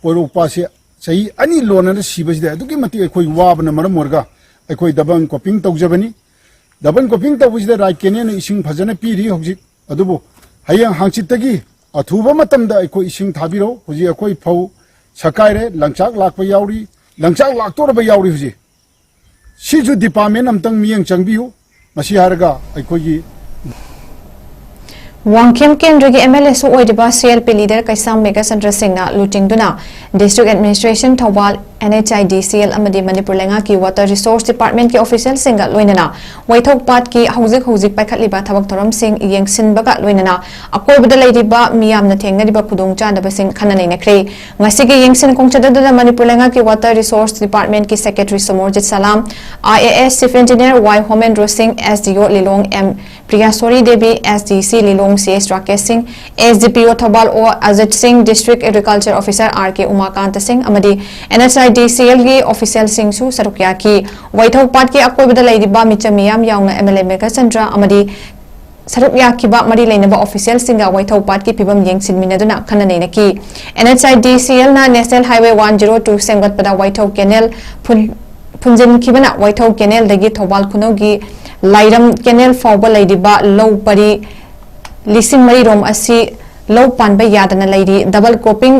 ꯄꯣꯏꯔꯣꯛꯄꯥꯠꯁꯦ ꯆꯍꯤ ꯑꯅꯤ ꯂꯣꯟꯅꯅ ꯁꯤꯕꯁꯤꯗ ꯑꯗꯨꯛꯀꯤ ꯃꯇꯤꯛ ꯑꯩꯈꯣꯏ ꯋꯥꯕꯅ ꯃꯔꯝ ꯑꯣꯏꯔꯒ ꯑꯩꯈꯣꯏ ꯗꯕꯜ ꯀꯣꯄꯤꯡ ꯇꯧꯖꯕꯅꯤ꯫ ꯗꯕꯜ ꯀꯣꯄꯤꯡ ꯇꯧꯕꯁꯤꯗ ꯔꯥꯏꯠ ꯀꯦꯅꯦꯜꯅ ꯏꯁꯤꯡ ꯐꯖꯅ ꯄꯤꯔꯤ ꯍꯧꯖꯤꯛ꯫ ꯑꯗꯨꯕꯨ ꯍꯌꯦꯡ ꯍꯥꯡꯆꯤꯠꯇꯒꯤ ꯑꯊꯨꯕ ꯃꯇꯝꯗ ꯑꯩꯈꯣꯏ ꯏꯁꯤꯡ ꯊꯥꯕꯤꯔꯛꯎ꯫ ꯍꯧꯖꯤꯛ ꯑꯩꯈꯣꯏ ꯐꯧ ꯁꯛꯀꯥꯏꯔꯦ, ꯂꯪꯆꯥꯛ ꯂꯥꯛꯄ ꯌꯥꯎꯔꯤ, ꯂꯪꯆꯥꯛ ꯂꯥꯛꯇꯣꯔꯕ ꯌꯥꯎꯔꯤ ꯍꯧꯖꯤꯛ꯫ ꯁꯤꯁꯨ ꯗꯤꯄꯥꯔꯠꯃꯦꯟ ꯑꯝꯇꯪ ꯃꯤꯠꯌꯦꯡ ꯆꯪꯕꯤꯌꯨ꯫ ꯃꯁꯤ ꯍꯥꯏꯔꯒ ꯑꯩꯈꯣꯏꯒꯤ ꯋꯥꯡꯈꯦꯝ ꯀꯦꯟꯗ꯭ꯔꯒꯤ ꯑꯦꯝ ꯑꯦꯜ ꯑꯦꯁꯨ ꯑꯣꯏꯔꯤꯕ ꯁꯤ ꯑꯦꯜ ꯄꯤ ꯂꯤꯗꯔ ꯀꯩꯁꯥꯝ ꯃꯦꯘꯆꯟꯗ꯭ꯔ ꯁꯤꯡꯅ ꯂꯨꯆꯤꯡꯗꯨꯅ ꯗꯤꯁꯇ꯭ꯔꯤꯛ ꯑꯦꯗꯃꯤꯅꯤꯁꯇ꯭ꯔꯦꯁꯟ ꯊꯧꯕꯥꯜ, N H I D C L ꯑꯃꯗꯤ ꯃꯅꯤꯄꯨꯔ ꯂꯩꯉꯥꯛꯀꯤ ꯋꯥꯇꯔ ꯔꯤꯁꯣꯔꯁ ꯗꯤꯄꯥꯔꯠꯃꯦꯟꯠꯀꯤ ꯑꯣꯐꯤꯁꯤꯌꯦꯜꯁꯤꯡꯒ ꯂꯣꯏꯅꯅ ꯋꯥꯏꯊꯧ ꯄꯥꯠꯀꯤ ꯍꯧꯖꯤꯛ ꯍꯧꯖꯤꯛ ꯄꯥꯏꯈꯠꯂꯤꯕ ꯊꯕꯛ ꯊꯧꯔꯝꯁꯤꯡ ꯌꯦꯡꯁꯤꯟꯕꯒ ꯂꯣꯏꯅꯅ ꯑꯀꯣꯏꯕꯗ ꯂꯩꯔꯤꯕ ꯃꯤꯌꯥꯝꯅ ꯊꯦꯡꯅꯔꯤꯕ ꯈꯨꯗꯣꯡꯆꯥꯗꯕꯁꯤꯡ ꯈꯟꯅ ꯅꯩꯅꯈ꯭ꯔꯦ꯫ ꯉꯁꯤꯒꯤ ꯌꯦꯡꯁꯤꯟ ꯈꯣꯡꯆꯠ ꯑꯗꯨꯗ ꯃꯅꯤꯄꯨꯔ ꯂꯩꯉꯥꯛꯀꯤ ꯋꯥꯇꯔ ꯔꯤꯁꯣꯔꯁ ꯗꯤꯄꯥꯔꯠꯃꯦꯟꯠꯀꯤ secretary Somorjit Salam, I A S chief engineer Y Homendro Singh, S ꯗꯤ ꯑꯣ ꯂꯤꯂꯣꯡ ꯑꯦꯝ ꯄ꯭ꯔꯤꯌꯥꯁꯣꯔꯤ ꯗꯦꯕꯤ, ꯑꯦꯁ ꯗꯤ ꯁꯤ ꯂꯤꯂꯣꯡ ꯁꯤ ꯑꯦꯁ ꯔꯥꯀꯦꯁ ꯁꯤꯡ, ꯑꯦꯁ ꯗꯤ ꯄꯤ ꯑꯣ ꯊꯧꯕꯥꯜ ꯑꯣ ꯑꯖꯤꯠ ꯁꯤꯡ, ꯗꯤꯁꯇ꯭ꯔꯤꯛ ꯑꯦꯒ꯭ꯔꯤꯀꯜꯆꯔ ꯑꯣꯐꯤꯁꯔ ꯑꯥꯔ ꯀꯦ ꯎꯃꯥꯀꯥꯟꯇ ꯁꯤꯡ ꯑꯃꯗꯤ ꯑꯦꯟ ꯑꯩꯆ ꯑꯥꯏ ꯗꯤ ꯁꯤ ꯑꯦꯜꯒꯤ ꯑꯣꯐꯤꯁꯤꯌꯦꯜꯁꯤꯡꯁꯨ ꯁꯔꯨꯛ ꯌꯥꯈꯤ꯫ ꯋꯥꯏꯊꯧ ꯄꯥꯠꯀꯤ ꯑꯀꯣꯏꯕꯗ ꯂꯩꯔꯤꯕ ꯃꯤꯆꯝ ꯃꯤꯌꯥꯝ ꯌꯥꯎꯅ ꯑꯦꯝ ꯑꯦꯜ ꯑꯦ ꯃꯦꯘꯆꯟꯗ꯭ꯔ ꯑꯃꯗꯤ ꯁꯔꯨꯛ ꯌꯥꯈꯤꯕ ꯃꯔꯤ ꯂꯩꯅꯕ ꯑꯣꯐꯤꯁꯤꯌꯦꯜꯁꯤꯡꯒ ꯋꯥꯏꯊꯧ ꯄꯥꯠꯀꯤ ꯐꯤꯕꯝ ꯌꯦꯡꯁꯤꯟꯃꯤꯟꯅꯗꯨꯅ ꯈꯟꯅ ꯅꯩꯅꯈꯤ꯫ And H I D C ꯑꯦꯜꯅ national highway one zero two ꯁꯦꯝꯒꯠꯄꯗ ꯋꯥꯏꯊꯧ ꯀꯦꯅꯦꯜ ꯐꯨꯟ-, ꯐꯨꯟꯖꯤꯟꯈꯤꯕꯅ ꯋꯥꯏꯊꯧ ꯀꯦꯅꯦꯜꯗꯒꯤ ꯊꯧꯕꯥꯜ ꯈꯨꯅꯧꯒꯤ ꯂꯥꯏꯔꯝ ꯀꯦꯅꯦꯜ ꯐꯥꯎꯕ ꯂꯩꯔꯤꯕ ꯂꯧ ꯄꯔꯤ ꯂꯤꯁꯤꯡ ꯃꯔꯤ ꯔꯣꯝ ꯑꯁꯤ ꯂꯧ ꯄꯥꯟꯕ ꯌꯥꯗꯅ ꯂꯩꯔꯤ꯫ ꯗꯕꯜ ꯀ꯭ꯔꯣꯞꯄꯤꯡ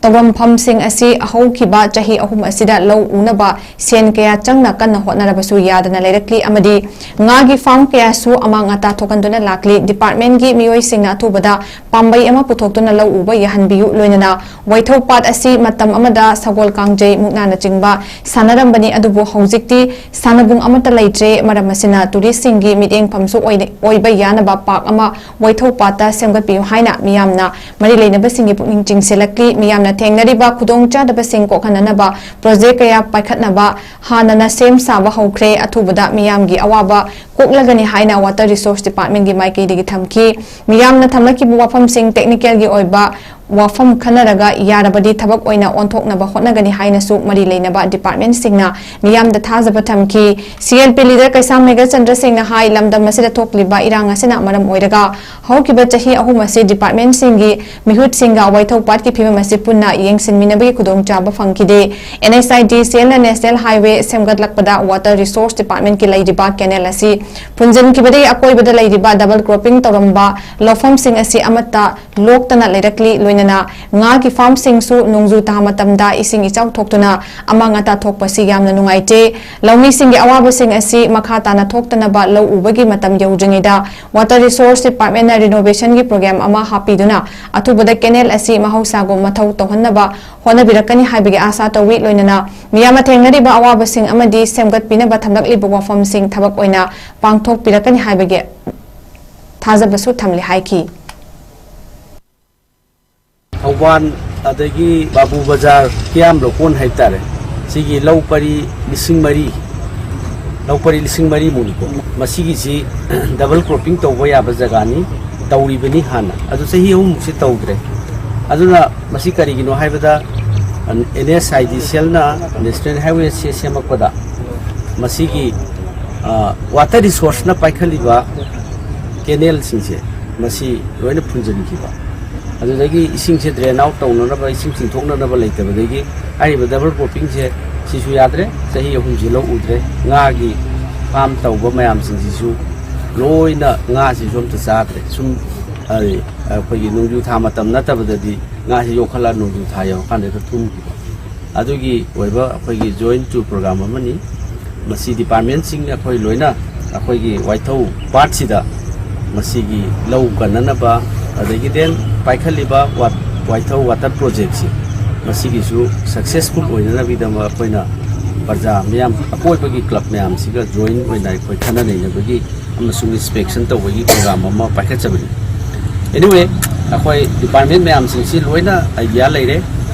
ꯇꯧꯔꯝꯐꯝꯁꯤꯡ ꯑꯁꯤ ꯍꯧꯈꯤꯕ ꯆꯍꯤ ꯑꯍꯨꯝ ꯑꯁꯤꯗ ꯂꯧ ꯎꯅꯕ ꯁꯦꯟ ꯀꯌꯥ ꯆꯪꯅ ꯀꯟꯅ ꯍꯣꯠꯅꯔꯕꯁꯨ ꯌꯥꯗꯅ ꯂꯩꯔꯛꯂꯤ ꯑꯃꯗꯤ ꯉꯥꯒꯤ ꯐꯥꯔꯝ ꯀꯌꯥꯁꯨ ꯑꯃꯥꯡ ꯑꯇꯥ ꯊꯣꯛꯍꯟꯗꯨꯅ ꯂꯥꯛꯂꯤ꯫ ꯗꯤꯄꯥꯔꯠꯃꯦꯟꯒꯤ ꯃꯤꯑꯣꯏꯁꯤꯡꯅ ꯑꯊꯨꯕꯗ ꯄꯥꯝꯕꯩ ꯑꯃ ꯄꯨꯊꯣꯛꯇꯨꯅ ꯂꯧ ꯎꯕ ꯌꯥꯍꯟꯕꯤꯌꯨ, ꯂꯣꯏꯅꯅ ꯋꯥꯏꯊꯧ ꯄꯥꯠ ꯑꯁꯤ ꯃꯇꯝ ꯑꯃꯗ ꯁꯒꯣꯜ, ꯀꯥꯡꯖꯩ, ꯃꯨꯛꯅꯥꯅꯆꯤꯡꯕ ꯁꯥꯟꯅꯔꯝꯕꯅꯤ, ꯑꯗꯨꯕꯨ ꯍꯧꯖꯤꯛꯇꯤ ꯁꯥꯟꯅꯕꯨꯡ ꯑꯃꯠꯇ ꯂꯩꯇ꯭ꯔꯦ꯫ ꯃꯔꯝ ꯑꯁꯤꯅ ꯇꯨꯔꯤꯁꯁꯤꯡꯒꯤ ꯃꯤꯠꯌꯦꯡꯐꯝꯁꯨ ꯑꯣꯏꯅ, ꯑꯣꯏꯕ ꯌꯥꯅꯕ ꯄꯥꯔꯛ ꯑꯃ ꯋꯥꯏꯊꯧ ꯄꯥꯠꯇ ꯁꯦꯝꯒꯠꯄꯤꯌꯨ ꯍꯥꯏꯅ ꯃꯤꯌꯥꯝꯅ ꯃꯔꯤ ꯂꯩꯅꯕꯁꯤꯡꯒꯤ ꯄꯨꯛꯅꯤꯡ ꯆꯤꯡꯁꯤꯜꯂꯛꯂꯤ꯫ ꯃꯤꯌꯥꯝꯅ ꯊꯦꯡꯅꯔꯤꯕ ꯈꯨꯗꯣꯡꯆꯥꯗꯕꯁꯤꯡ ꯀꯣꯛꯍꯟꯅꯅꯕ ꯄ꯭ꯔꯣꯖꯦꯛ ꯀꯌꯥ ꯄꯥꯏꯈꯠꯅꯕ ꯍꯥꯟꯅꯅ ꯁꯦꯝ ꯁꯥꯕ ꯍꯧꯈ꯭ꯔꯦ꯫ ꯑꯊꯨꯕꯗ ꯃꯤꯌꯥꯝꯒꯤ ꯑꯋꯥꯕ ꯀꯣꯛꯂꯒꯅꯤ ꯍꯥꯏꯅ ꯋꯥꯇꯔ ꯔꯤꯁꯣꯔꯁ ꯗꯤꯄꯥꯔꯠꯃꯦꯟꯒꯤ ꯃꯥꯏꯀꯩꯗꯒꯤ ꯊꯝꯈꯤ꯫ ꯃꯤꯌꯥꯝꯅ ꯊꯝꯂꯛꯈꯤꯕ ꯋꯥꯐꯝꯁꯤꯡ ꯇꯦꯛꯅꯤꯀꯦꯜꯒꯤ ꯑꯣꯏꯕ ꯋꯥꯐꯝ ꯈꯟꯅꯔꯒ ꯌꯥꯔꯕꯗꯤ ꯊꯕꯛ ꯑꯣꯏꯅ ꯑꯣꯟꯊꯣꯛꯅꯕ ꯍꯣꯠꯅꯒꯅꯤ ꯍꯥꯏꯅꯁꯨ ꯃꯔꯤ ꯂꯩꯅꯕ ꯗꯤꯄꯥꯔꯠꯃꯦꯟꯁꯤꯡꯅ ꯃꯤꯌꯥꯝꯗ ꯊꯥꯖꯕ ꯊꯝꯈꯤ꯫ ꯁꯤ ꯑꯦꯜ ꯄꯤ ꯂꯤꯗꯔ ꯀꯩꯁꯥꯝ ꯃꯦꯘꯆꯟꯗ꯭ꯔ ꯁꯤꯡꯅ ꯍꯥꯏ, ꯂꯝꯗꯝ ꯑꯁꯤꯗ ꯊꯣꯛꯂꯤꯕ ꯏꯔꯥꯡ ꯑꯁꯤꯅ ꯃꯔꯝ ꯑꯣꯏꯔꯒ ꯍꯧꯈꯤꯕ ꯆꯍꯤ ꯑꯍꯨꯝ ꯑꯁꯤ ꯗꯤꯄꯥꯔꯠꯃꯦꯟꯁꯤꯡꯒꯤ ꯃꯤꯍꯨꯠꯁꯤꯡꯒ ꯋꯥꯏꯊꯧ ꯄꯥꯠꯀꯤ ꯐꯤꯕꯝ ꯑꯁꯤ ꯄꯨꯟꯅ ꯌꯦꯡꯁꯤꯟꯃꯤꯟꯅꯕꯒꯤ ꯈꯨꯗꯣꯡꯆꯥꯕ ꯐꯪꯈꯤꯗꯦ꯫ And H I D C ꯑꯦꯜꯅ ꯅꯦꯁꯅꯦꯜ ꯍꯥꯏꯋꯦ ꯁꯦꯝꯒꯠꯂꯛꯄꯗ ꯋꯥꯇꯔ ꯔꯤꯁꯣꯔꯁ ꯗꯤꯄꯥꯔꯠꯃꯦꯟꯒꯤ ꯂꯩꯔꯤꯕ ꯀꯦꯅꯦꯜ ꯑꯁꯤ ꯐꯨꯟꯖꯤꯟꯈꯤꯕꯗꯒꯤ ꯑꯀꯣꯏꯕꯗ ꯂꯩꯔꯤꯕ ꯗꯕꯜ ꯀ꯭ꯔꯣꯞꯄꯤꯡ ꯇꯧꯔꯝꯕ ꯂꯧꯐꯝꯁꯤꯡ ꯑꯁꯤ ꯑꯃꯠꯇ ꯂꯣꯛꯇꯅ ꯂꯩꯔꯛꯂꯤ꯫ ꯂꯣꯏꯅꯅ ꯉꯥꯒꯤ ꯐꯥꯔꯝꯁꯤꯡꯁꯨ ꯅꯣꯡꯖꯨ ꯊꯥ ꯃꯇꯝꯗ ꯏꯁꯤꯡ ꯏꯆꯥꯎ ꯊꯣꯛꯇꯨꯅ ꯑꯃꯥꯡ ꯑꯇꯥ ꯊꯣꯛꯄꯁꯤ ꯌꯥꯝꯅ ꯅꯨꯡꯉꯥꯏꯇꯦ꯫ ꯂꯧꯃꯤꯁꯤꯡꯒꯤ ꯑꯋꯥꯕꯁꯤꯡ ꯑꯁꯤ ꯃꯈꯥ ꯇꯥꯅ ꯊꯣꯛꯇꯅꯕ ꯂꯧ ꯎꯕꯒꯤ ꯃꯇꯝ ꯌꯧꯗ꯭ꯔꯤꯉꯩꯗ ꯋꯥꯇꯔ ꯔꯤꯁꯣꯔꯁ ꯗꯤꯄꯥꯔꯠꯃꯦꯟꯅ ꯔꯤꯅꯣꯚꯦꯁꯟꯒꯤ ꯄ꯭ꯔꯣꯒ꯭ꯔꯥꯝ ꯑꯃ ꯍꯥꯞꯄꯤꯗꯨꯅ ꯑꯊꯨꯕꯗ ꯀꯦꯅꯦꯜ ꯑꯁꯤ ꯃꯍꯧꯁꯥꯒꯨꯝ ꯃꯊꯧ ꯇꯧꯍꯟꯅꯕ ꯍꯣꯠꯅꯕꯤꯔꯛꯀꯅꯤ ꯍꯥꯏꯕꯒꯤ ꯑꯥꯁꯥ ꯇꯧꯏ꯫ ꯂꯣꯏꯅꯅ ꯃꯤꯌꯥꯝꯅ ꯊꯦꯡꯅꯔꯤꯕ ꯑꯋꯥꯕꯁꯤꯡ ꯑꯃꯗꯤ ꯁꯦꯝꯒꯠꯄꯤꯅꯕ ꯊꯝꯂꯛꯂꯤꯕ ꯋꯥꯐꯝꯁꯤꯡ ꯊꯕꯛ ꯑꯣꯏꯅ ꯄꯥꯡꯊꯣꯛꯄꯤꯔꯛꯀꯅꯤ ꯍꯥꯏꯕꯒꯤ ꯊꯥꯖꯕꯁꯨ ꯊꯝꯂꯤ ꯍꯥꯏꯈꯤ꯫ ꯊꯧꯕꯥꯜ, ꯑꯗꯒꯤ ꯕꯥꯕꯨ ꯕꯖꯥꯔ, ꯀꯤꯌꯥꯝ ꯂꯧꯀꯣꯟ ꯍꯥꯏꯕ ꯇꯥꯔꯦ, ꯁꯤꯒꯤ ꯂꯧ ꯄꯔꯤ ꯂꯤꯁꯤꯡ ꯃꯔꯤ, ꯂꯧ ꯄꯔꯤ ꯂꯤꯁꯤꯡ ꯃꯔꯤꯃꯨꯛꯅꯤꯀꯣ꯫ ꯃꯁꯤꯒꯤꯁꯤ ꯗꯕꯜ ꯀ꯭ꯔꯣꯞꯄꯤꯡ ꯇꯧꯕ ꯌꯥꯕ ꯖꯒꯥꯅꯤ, ꯇꯧꯔꯤꯕꯅꯤ ꯍꯥꯟꯅ꯫ ꯑꯗꯨ ꯆꯍꯤ ꯑꯍꯨꯝꯃꯨꯛꯁꯤ ꯇꯧꯗ꯭ꯔꯦ꯫ ꯑꯗꯨꯅ ꯃꯁꯤ ꯀꯔꯤꯒꯤꯅꯣ ꯍꯥꯏꯕꯗ, and S I D C ꯑꯦꯜꯅ ꯅꯦꯁꯅꯦꯜ ꯍꯥꯏꯋꯦꯁꯦ ꯁꯦꯝꯃꯛꯄꯗ ꯃꯁꯤꯒꯤ, ꯑ, ꯋꯥꯇꯔ ꯔꯤꯁꯣꯔꯁꯅ ꯄꯥꯏꯈꯠꯂꯤꯕ ꯀꯦꯅꯦꯜꯁꯤꯡꯁꯦ ꯃꯁꯤ ꯂꯣꯏꯅ ꯐꯨꯟꯖꯤꯟꯈꯤꯕ꯫ ꯑꯗꯨꯗꯒꯤ ꯏꯁꯤꯡꯁꯦ ꯗ꯭ꯔꯦꯟ ꯑꯥꯎꯠ ꯇꯧꯅꯅꯕ, ꯏꯁꯤꯡ ꯆꯤꯡꯊꯣꯛꯅꯅꯕ ꯂꯩꯇꯕꯗꯒꯤ ꯍꯥꯏꯔꯤꯕ ꯗꯕꯜ ꯀ꯭ꯔꯣꯞꯄꯤꯡꯁꯦ ꯁꯤꯁꯨ ꯌꯥꯗ꯭ꯔꯦ꯫ ꯆꯍꯤ ꯑꯍꯨꯝꯁꯤ ꯂꯧ ꯎꯗ꯭ꯔꯦ꯫ ꯉꯥꯒꯤ ꯐꯥꯝ ꯇꯧꯕ ꯃꯌꯥꯝꯁꯤꯡꯁꯤꯁꯨ ꯂꯣꯏꯅ ꯉꯥꯁꯤꯁꯨ ꯑꯝꯇ ꯆꯥꯗ꯭ꯔꯦ꯫ ꯁꯨꯝ, ꯑ, ꯑꯩꯈꯣꯏꯒꯤ ꯅꯣꯡꯖꯨ ꯊꯥ ꯃꯇꯝ ꯅꯠꯇꯕꯗꯗꯤ ꯉꯥꯁꯤ ꯌꯣꯛꯈꯠꯂꯒ ꯅꯣꯡꯖꯨ ꯊꯥ ꯌꯧꯔꯀꯥꯟꯗ ꯍꯦꯛꯇ ꯊꯨꯝꯈꯤꯕ꯫ ꯑꯗꯨꯒꯤ ꯑꯣꯏꯕ ꯑꯩꯈꯣꯏꯒꯤ joint to program ꯑꯃꯅꯤ꯫ ꯃꯁꯤ departmentꯁꯤꯡ ꯑꯩꯈꯣꯏ ꯂꯣꯏꯅ ꯑꯩꯈꯣꯏꯒꯤ ꯋꯥꯏꯊꯧ partꯁꯤꯗ ꯃꯁꯤꯒꯤ ꯂꯧ ꯀꯟꯅꯅꯕ, ꯑꯗꯒꯤ then ꯄꯥꯏꯈꯠꯂꯤꯕ ꯋꯥ-, ꯋꯥꯏꯊꯧ water projectꯁꯤ ꯃꯁꯤꯒꯤꯁꯨ successful ꯑꯣꯏꯅꯅꯕꯒꯤꯗꯃꯛ ꯑꯩꯈꯣꯏꯅ ꯄ꯭ꯔꯖꯥ ꯃꯤꯌꯥꯝ, ꯑꯀꯣꯏꯕꯒꯤ club ꯃꯌꯥꯝꯁꯤꯒ joint ꯑꯣꯏꯅ ꯑꯩꯈꯣꯏ ꯈꯟꯅ ꯅꯩꯅꯕꯒꯤ ꯑꯃꯁꯨꯡ inspection ꯇꯧꯕꯒꯤ program ꯑꯃ ꯄꯥꯏꯈꯠꯆꯕꯅꯤ꯫ Anyway, ꯑꯩꯈꯣꯏ department ꯃꯌꯥꯝꯁꯤꯡꯁꯤ ꯂꯣꯏꯅ idea ꯂꯩꯔꯦ꯫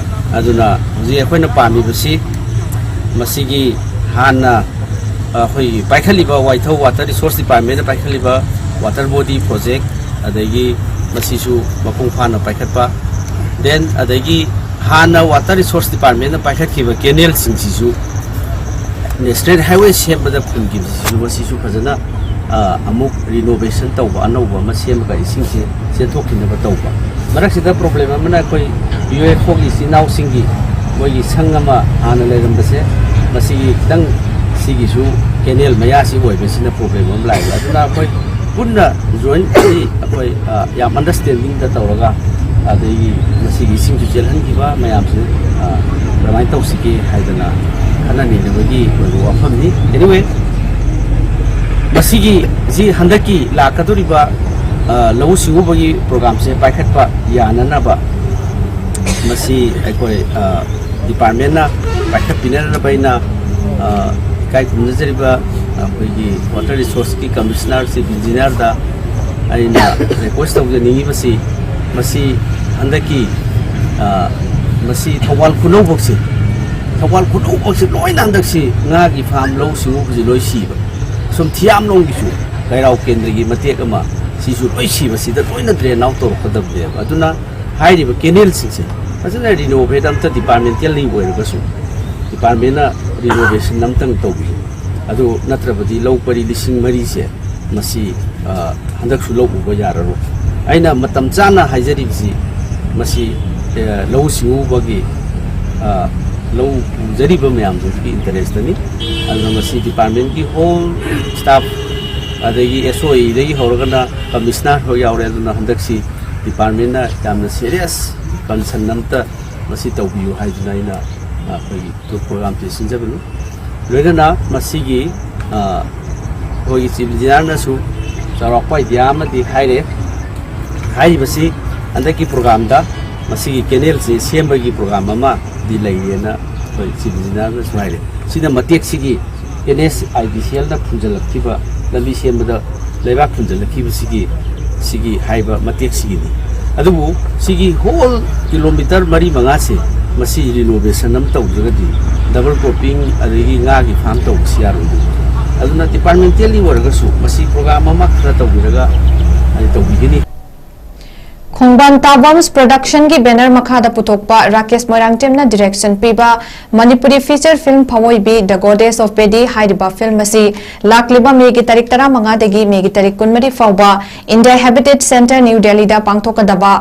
ꯑꯗꯨꯅ ꯍꯧꯖꯤꯛ ꯑꯩꯈꯣꯏꯅ ꯄꯥꯝꯃꯤꯕꯁꯤ ꯃꯁꯤꯒꯤ ꯍꯥꯟꯅ ꯑꯩꯈꯣꯏꯒꯤ ꯄꯥꯏꯈꯠꯂꯤꯕ ꯋꯥꯏꯊꯧ water resource departmentꯅ ꯄꯥꯏꯈꯠꯂꯤꯕ water body project, ꯑꯗꯒꯤ ꯃꯁꯤꯁꯨ ꯃꯄꯨꯡ ꯐꯥꯅ ꯄꯥꯏꯈꯠꯄ, then ꯑꯗꯒꯤ ꯍꯥꯟꯅ water resource departmentꯅ ꯄꯥꯏꯈꯠꯈꯤꯕ canalꯁꯤꯡꯁꯤꯁꯨ national highway ꯁꯦꯝꯕꯗ ꯐꯨꯟꯈꯤꯕꯁꯤꯁꯨ ꯃꯁꯤꯁꯨ ꯐꯖꯅ, ꯑ, ꯑꯃꯨꯛ renovation ꯇꯧꯕ, ꯑꯅꯧꯕ ꯑꯃ ꯁꯦꯝꯃꯒ ꯏꯁꯤꯡꯁꯦ ꯆꯦꯟꯊꯣꯛꯈꯤꯅꯕ ꯇꯧꯕ꯫ ꯃꯔꯛꯁꯤꯗ problem ꯑꯃꯅ ꯑꯩꯈꯣꯏ ꯌꯨ ꯑꯦꯐ ꯑꯣꯒꯤ ꯏꯆꯤꯟ ꯏꯅꯥꯎꯁꯤꯡꯒꯤ ꯃꯣꯏꯒꯤ ꯁꯪ ꯑꯃ ꯍꯥꯟꯅ ꯂꯩꯔꯝꯕꯁꯦ, ꯃꯁꯤꯒꯤ ꯈꯤꯇꯪ ꯁꯤꯒꯤꯁꯨ canal ꯃꯌꯥꯁꯤ ꯑꯣꯏꯕꯁꯤꯅ problem ꯑꯃ ꯂꯥꯛꯏꯕ꯫ ꯑꯗꯨꯅ ꯑꯩꯈꯣꯏ ꯄꯨꯟꯅ jointly ꯑꯩꯈꯣꯏ, ꯑ, ꯌꯥꯝ understandingꯗ ꯇꯧꯔꯒ, ꯑꯗꯒꯤ ꯃꯁꯤꯒꯤ ꯏꯁꯤꯡꯁꯨ ꯆꯦꯜꯍꯟꯈꯤꯕ ꯃꯌꯥꯝꯁꯤ, ꯑ, ꯀꯃꯥꯏꯅ ꯇꯧꯁꯤꯒꯦ ꯍꯥꯏꯗꯅ ꯈꯟꯅ ꯅꯩꯅꯕꯒꯤ ꯑꯣꯏꯕ ꯋꯥꯐꯝꯅꯤ꯫ Anyway, ꯃꯁꯤꯒꯤ, ꯁꯤ ꯍꯟꯗꯛꯀꯤ ꯂꯥꯛꯀꯗꯧꯔꯤꯕ, ꯑ, ꯂꯧꯎ ꯁꯤꯡꯎꯕꯒꯤ programꯁꯦ ꯄꯥꯏꯈꯠꯄ ꯌꯥꯅꯅꯕ ꯃꯁꯤ ꯑꯩꯈꯣꯏ, ꯑ, departmentꯅ ꯄꯥꯏꯈꯠꯄꯤꯅꯅꯕ ꯑꯩꯅ, ꯑ, ꯏꯀꯥꯏ ꯈꯨꯝꯅꯖꯔꯤꯕ ꯑꯩꯈꯣꯏꯒꯤ water resourceꯀꯤ commissioner chief engineerꯗ ꯑꯩꯅ request ꯇꯧꯖꯅꯤꯡꯉꯤꯕꯁꯤ, ꯃꯁꯤ ꯍꯟꯗꯛꯀꯤ, ꯑ, ꯃꯁꯤ ꯊꯧꯕꯥꯜ ꯈꯨꯅꯧꯕꯛꯁꯤ, ꯊꯧꯕꯥꯜ ꯈꯨꯅꯧꯕꯛꯁꯤ ꯂꯣꯏꯅ ꯍꯟꯗꯛꯁꯤ ꯉꯥꯒꯤ farm, ꯂꯧꯎ ꯁꯤꯡꯎꯕꯁꯤ ꯂꯣꯏ ꯁꯤꯕ꯫ ꯁꯨꯝ ꯊꯤꯌꯥꯝꯂꯣꯡꯒꯤꯁꯨ ꯀꯩꯔꯥꯎ ꯀꯦꯟꯗ꯭ꯔꯒꯤ ꯃꯇꯦꯛ ꯑꯃ, ꯁꯤꯁꯨ ꯂꯣꯏ ꯁꯤꯕ, ꯁꯤꯗ ꯂꯣꯏꯅ drain out ꯇꯧꯔꯛꯀꯗꯕꯅꯦꯕ꯫ ꯑꯗꯨꯅ ꯍꯥꯏꯔꯤꯕ canalꯁꯤꯡꯁꯦ ꯐꯖꯅ renovate ꯑꯝꯇ departmentalꯂꯤ ꯑꯣꯏꯔꯒꯁꯨ departmentꯅ renovation ꯑꯝꯇꯪ ꯇꯧꯕꯤꯌꯨ꯫ ꯑꯗꯨ ꯅꯠꯇ꯭ꯔꯕꯗꯤ ꯂꯧ ꯄꯔꯤ ꯂꯤꯁꯤꯡ ꯃꯔꯤꯁꯦ ꯃꯁꯤ, ꯑ, ꯍꯟꯗꯛꯁꯨ ꯂꯧ ꯎꯕ ꯌꯥꯔꯔꯣꯏ꯫ ꯑꯩꯅ ꯃꯇꯝ ꯆꯥꯅ ꯍꯥꯏꯖꯔꯤꯕꯁꯤ ꯃꯁꯤ, ꯑ, ꯂꯧꯎ ꯁꯤꯡꯎꯕꯒꯤ, ꯑ, ꯂꯧ ꯎꯖꯔꯤꯕ ꯃꯌꯥꯝꯗꯨꯒꯤ interestꯅꯤ꯫ ꯑꯗꯨꯅ ꯃꯁꯤ departmentꯀꯤ whole staff, ꯑꯗꯒꯤ S O Eꯗꯒꯤ ꯍꯧꯔꯒꯅ commissioner ꯍꯣꯏ ꯌꯥꯎꯔꯦ꯫ ꯑꯗꯨꯅ ꯍꯟꯗꯛꯁꯤ departmentꯅ ꯌꯥꯝꯅ serious ꯀꯟꯁꯟ ꯑꯝꯇ ꯃꯁꯤ ꯇꯧꯕꯤꯌꯨ ꯍꯥꯏꯗꯨꯅ ꯑꯩꯅ, ꯑ, ꯑꯩꯈꯣꯏꯒꯤ ꯇꯨꯔ ꯄ꯭ꯔꯣꯒ꯭ꯔꯥꯝꯁꯤ ꯁꯤꯟꯖꯕꯅꯤ꯫ ꯂꯣꯏꯅꯅ ꯃꯁꯤꯒꯤ, ꯑ, ꯑꯩꯈꯣꯏꯒꯤ ꯆꯤꯐ ꯏꯟꯖꯤꯅꯤꯌꯥꯔꯅꯁꯨ ꯆꯥꯎꯔꯥꯛꯄ ꯑꯥꯏꯗꯤꯌꯥ ꯑꯃꯗꯤ ꯍꯥꯏꯔꯦ꯫ ꯍꯥꯏꯔꯤꯕꯁꯤ ꯍꯟꯗꯛꯀꯤ ꯄ꯭ꯔꯣꯒ꯭ꯔꯥꯝꯗ ꯃꯁꯤꯒꯤ ꯀꯦꯅꯦꯜꯁꯤ ꯁꯦꯝꯕꯒꯤ ꯄ꯭ꯔꯣꯒ꯭ꯔꯥꯝ ꯑꯃꯗꯤ ꯂꯩꯔꯦꯅ ꯑꯩꯈꯣꯏ ꯆꯤꯐ ꯏꯟꯖꯤꯅꯤꯌꯥꯔꯅꯁꯨ ꯍꯥꯏꯔꯦ꯫ ꯁꯤꯅ ꯃꯇꯦꯛꯁꯤꯒꯤ and S I D C ꯑꯦꯜꯅ ꯐꯨꯝꯖꯤꯜꯂꯛꯈꯤꯕ, ꯂꯝꯕꯤ ꯁꯦꯝꯕꯗ ꯂꯩꯕꯥꯛ ꯐꯨꯝꯖꯤꯜꯂꯛꯈꯤꯕꯁꯤꯒꯤ, ꯁꯤꯒꯤ ꯍꯥꯏꯕ ꯃꯇꯦꯛꯁꯤꯒꯤꯅꯤ꯫ ꯑꯗꯨꯕꯨ ꯁꯤꯒꯤ ꯍꯣꯜ ꯀꯤꯂꯣꯃꯤꯇꯔ ꯃꯔꯤ ꯃꯉꯥꯁꯦ ꯃꯁꯤ ꯔꯤꯅꯣꯚꯦꯁꯟ ꯑꯃ ꯇꯧꯗ꯭ꯔꯒꯗꯤ ꯗꯕꯜ ꯀ꯭ꯔꯣꯞꯄꯤꯡ ꯑꯗꯒꯤ ꯉꯥꯒꯤ ꯐꯥꯔꯝ ꯇꯧꯕꯁꯤ ꯌꯥꯔꯣꯏꯗꯣꯏꯅꯤ꯫ ꯑꯗꯨꯅ ꯗꯤꯄꯥꯔꯠꯃꯦꯟꯇꯦꯜꯂꯤ ꯑꯣꯏꯔꯒꯁꯨ ꯃꯁꯤ ꯄ꯭ꯔꯣꯒ꯭ꯔꯥꯝ ꯑꯃ ꯈꯔ ꯇꯧꯕꯤꯔꯒ ꯑꯩ ꯇꯧꯕꯤꯒꯅꯤ꯫ ꯈꯣꯡꯕꯥꯟ ꯇꯥꯕꯝꯁ ꯄ꯭ꯔꯣꯗꯛꯁꯟꯒꯤ ꯕꯦꯅꯔ ꯃꯈꯥꯗ ꯄꯨꯊꯣꯛꯄ ꯔꯥꯀꯦꯁ ꯃꯣꯏꯔꯥꯡꯊꯦꯝꯅ ꯗꯤꯔꯦꯛꯁꯟ ꯄꯤꯕ Manipuri feature film Phaoibi the goddess of paddy ꯍꯥꯏꯔꯤꯕ ꯐꯤꯜꯝ ꯑꯁꯤ ꯂꯥꯛꯂꯤꯕ ꯃꯦꯒꯤ ꯇꯥꯔꯤꯛ ꯇꯔꯥꯃꯉꯥꯗꯒꯤ ꯃꯦꯒꯤ ꯇꯥꯔꯤꯛ ꯀꯨꯟꯃꯔꯤ ꯐꯥꯎꯕ ꯏꯟꯗꯤꯌꯥ ꯍꯦꯕꯤꯇꯦꯠ ꯁꯦꯟꯇꯔ ꯅ꯭ꯌꯨ ꯗꯦꯜꯂꯤꯗ ꯄꯥꯡꯊꯣꯛꯀꯗꯕ